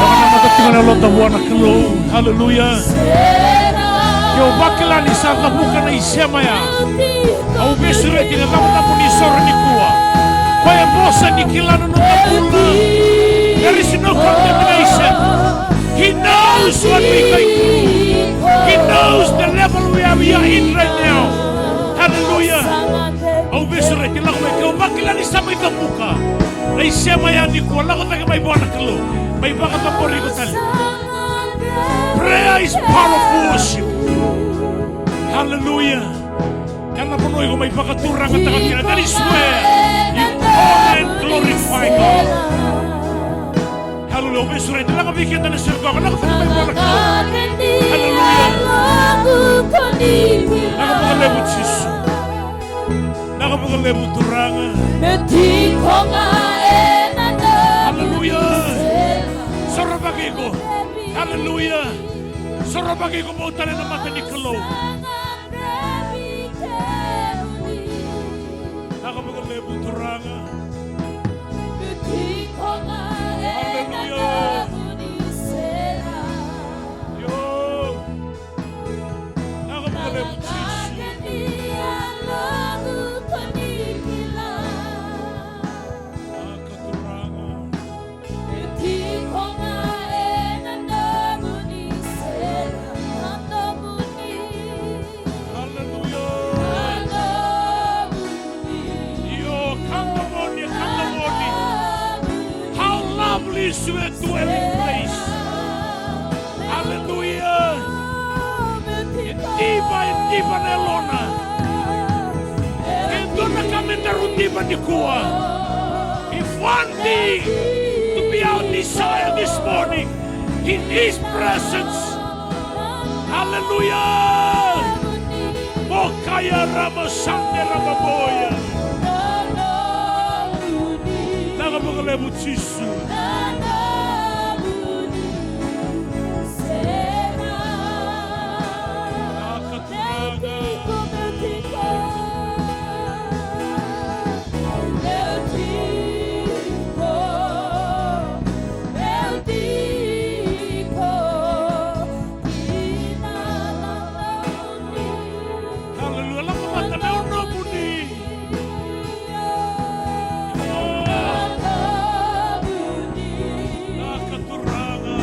Vakanamata tiko na lotu vua na Kalou. Haleluya. Ke o vakila ni sa cavuka na isema ya, au veisureti na cavacava ni soro nikua. Koya e vosa ni kila na noda bula. There is no condemnation. He knows what we go through. He knows the level we are, we are in right now. Hallelujah. Au veisureti, lako mai, ke o vakila ni sa mai cavuka na isema ya nikua, lako cake mai vua na Kalou. Mai vakacabori iko tale. Prayer is powerful worship. Hallelujah. Ena vanua iko mai vakaturagataka kina, that is where you honor and glorify God. Hallelujah. Au veisureti, lako vei keda na sere koya, lako cake mai vua na Kalou. Hallelujah. Lako vakalevu Jisu. Lako vakalevu Turaga. Hallelujah. Sorovaki iko. Hallelujah. Sorovaki iko, mo tale na mata ni Kalou. Vinaka vakalevu Turaga. Hallelujah. Io. Vinaka vakalevu Jisu. Jisu e dwelling place. Hallelujah. E diva, e diva na yalona. E dua na ka me daru diva nikua. If one thing to be our desire this morning, in His presence. Hallelujah. Mokaya rama sande rama boya. Vinaka vakalevu Jisu. Hallelujah. Lako vata na nomuni. Vinaka Turaga.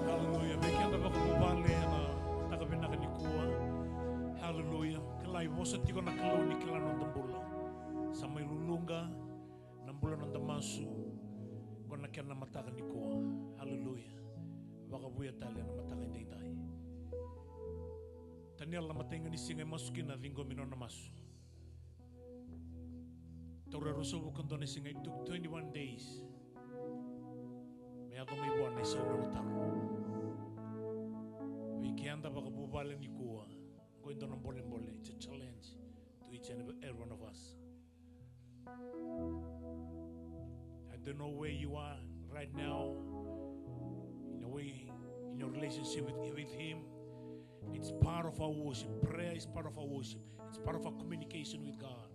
Hallelujah. Vei keda vakavuvale ena mataka vinaka nikua. Hallelujah. Kila ni vosa tiko na Kalou ni kila noda bula. Sa mai luluqa na bula noda masu. Qo na kena mataka nikua. Hallelujah. Vakavuya tale na mataka edaidai. Taniela, na matai ga ni siga e masu kina, ciqomi nona masu. Taura ruasagavulu ka dua na siga, it took twenty-one days me yaco mai vua na isau nona taro. Vei keda vakavuvale nikua, qo e dua na bolebole, it's a challenge to each and every one of us. I don't know where you are right now, in a way, in your relationship with, with Him. It's part of our worship. Prayer is part of our worship. It's part of our communication with God.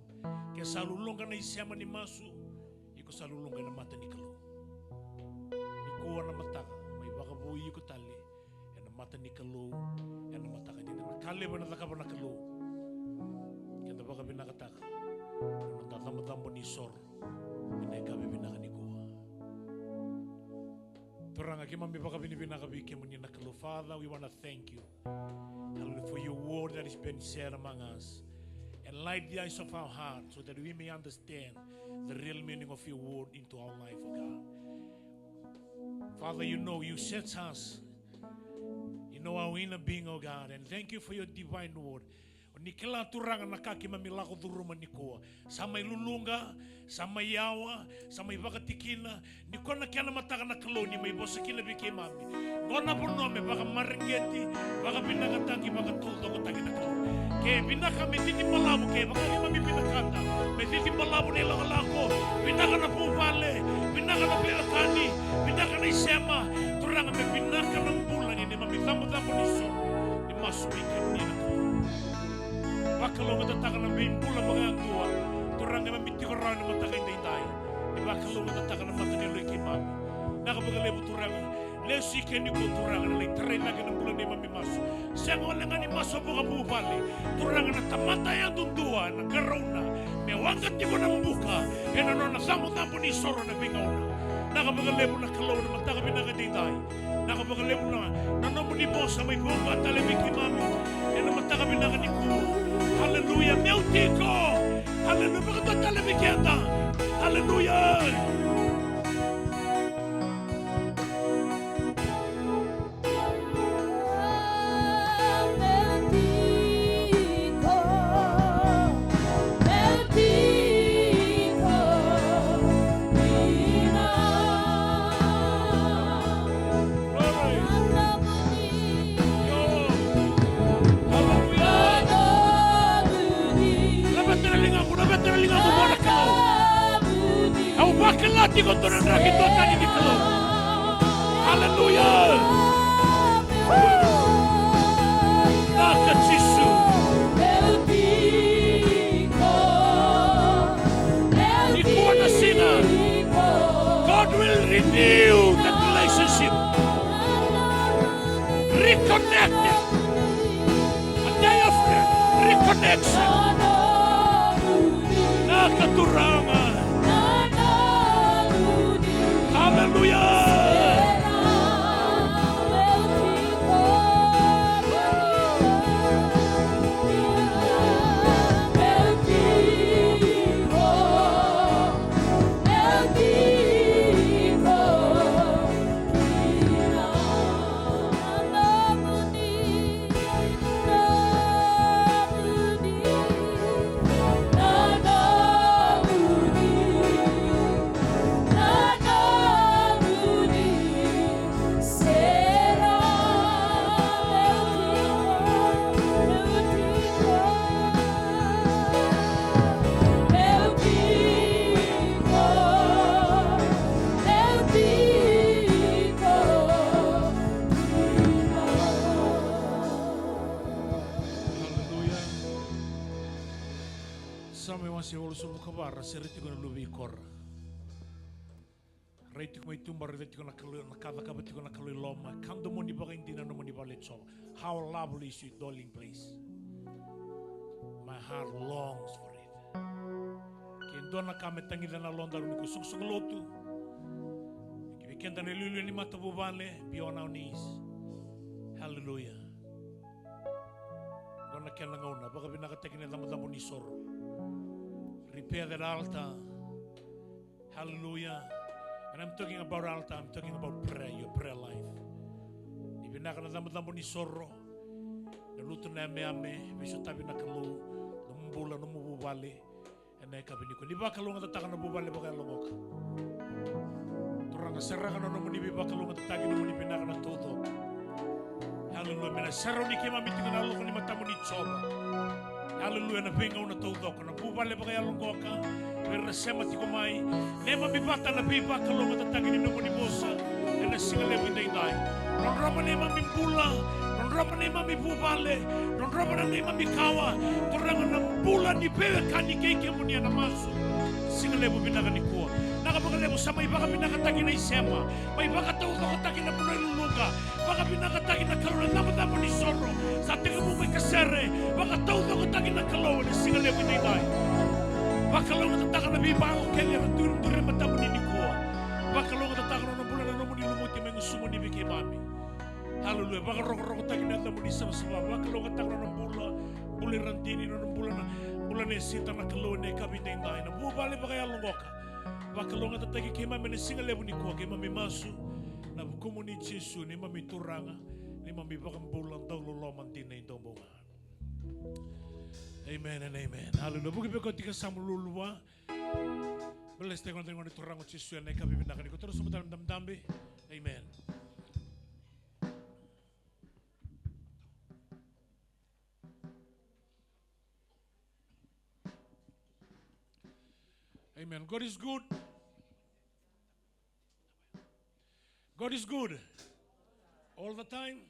Ke sa luluqa na isema ni masu, iko sa luluqa ena mata ni Kalou. Nikua na mataka, mai vakavoui iko tale ena mata ni Kalou, ena mataka ni, na ka levu ena cakava na Kalou. Keda vakavinakataka na noda cabocabo ni soro ena yakavi vinaka nikua. Turaga, keimami vakavinavinaka vei kemuni na Kalou. Father, we wanna thank you. Hallelujah, for your word that has been shared among us. Enlighten the eyes of our heart so that we may understand the real meaning of your word into our life, oh God. Father, you know, you search us. You know our inner being, oh God, and thank you for your divine word. O ni kila Turaga na ka keimami lako curuma nikua. Sa mai luluqa, sa mai yawa, sa mai vakatikina, nikua na kena mataka na Kalou ni mai vosa kina vei keimami. Qo na vanua me vakamareqeti, vakavinakataki, vakataucokotaki na Kalou. Ke vinaka me cici balavu, ke vaka keimami vinakata me cici balavu na ilakolako, vinaka na vuvale, vinaka na veiwekani, vinaka na isema, Turaga me vinaka na bula ni neimami cabocabo ni soro, ni masu vei kemuni na Kalou. Vakalougatataka na veibula vakayadua, Turaga, keimami tiko rawa ena mataka edaidai. Ni vakalougatataka na mata ni yaloi keimami. Vinaka vakalevu Turaga. Lesu i ke nikua Turaga, na lai tarai cake na bula neimami masu. Sega wale ga ni masu vakavuvale, Turaga, na tamata yadudua ena qarauna me waqa tiko na buka ena nona cabocabo ni soro ena veigauna. Vinaka vakalevu na Kalou ena mataka vinaka edaidai. Vinaka vakalevu na, na nomuni vosa mai vua tale vei keimami ena mataka vinaka nikua. Haleluya, meu tiko. Haleluya, vakadua tale vei keda. Haleluya. Laveta na ligaqu, laveta na ligaqu vua na Kalou. Au vakila tiko dua na draki duatani ni Kalou. Haleluya. Vinaka Jisu. Nikua na siga, God will renew that relationship. Reconnected. A day of re-, reconnected. Naka Turaga. Hallelujah. Hallelujah. Same wase walusagavulu ka va, ra sere tiko na luve i Kora. Rai tiko mai tuba, raica tiko na Kalou, na ka cakava tiko na Kalou i loma. Ka domoni vakaidina na nomuni vale, Jiova. How lovely is your dwelling place. My heart longs for it. Ke dua na ka me tagica na yalodaru ni ko soqosoqo lotu. Ki vei keda na iliuliu ni matavuvale, be on our knees. Hallelujah. Qo na kena gauna, vakavinakataki na icabocabo ni soro. Repair that altar. Hallelujah. When I'm talking about altar, I'm talking about prayer, your prayer life. Ni vinaka na icabocabo ni soro, na lutu na yameyame, veisotavi na Kalou, nomu bula, nomu vuvale. Ena yakavi nikua, ni vakalougatataka na vuvale vakayaloqaqa. Turaga, seraka na nomuni veivakalougatataki, nomuni vinaka na taucoko. Hallelujah. Me na sarauni keimami tiko na yaloka ni matamuni, Jiova. Hallelujah. Ena veigauna taucoko, na vuvale vakayaloqaqa, vei ira era sema tiko mai, neimami vata na veivakalougatataki ni nomuni vosa ena siga levu edaidai. Drodrova neimami bula, drodrova neimami vuvale, drodrova na neimami kawa. Turaga, na bula ni veiwekani kei kemuni ena masu. Siga levu vinaka nikua, vinaka vakalevu. Sa mai vakavinakataki na isema, mai vakataucokotaki na vanua e luluqa, vakavinakataki na Kalou na icabocabo ni soro. Sa tekivu mai kasere, vakataucokotaki na Kalou ena siga levu edaidai. Vakalougatataka na veivakayalo kece era duriduri e matamuni nikua. Vakalougatataka na nona bula na nomuni lumuti mai gusumuni vei keimami. Hallelujah. Vakarokorokotaki na yacamuni savasava. Vakalougatataka na nona bula, bula i Radini, na nona bula na, bula nei Sita na Kalou ena yakavi edaidai. Na vuvale vakayaloqaqa. Vakalougatataki keimami ena siga levu nikua, keimami masu ena vukumuni Jisu, neimami Turaga, neimami iVakabula dauloloma dina e daubau ga. Amen and amen. Hallelujah. Vuki vei koya tiko e yasamu, lululu vua. Bless tiko na noda Turaga o Jisu ena yakavi vinaka nikua. Toro sobu tale na dabedabe. Amen. Amen. God is good. God is good. All the time.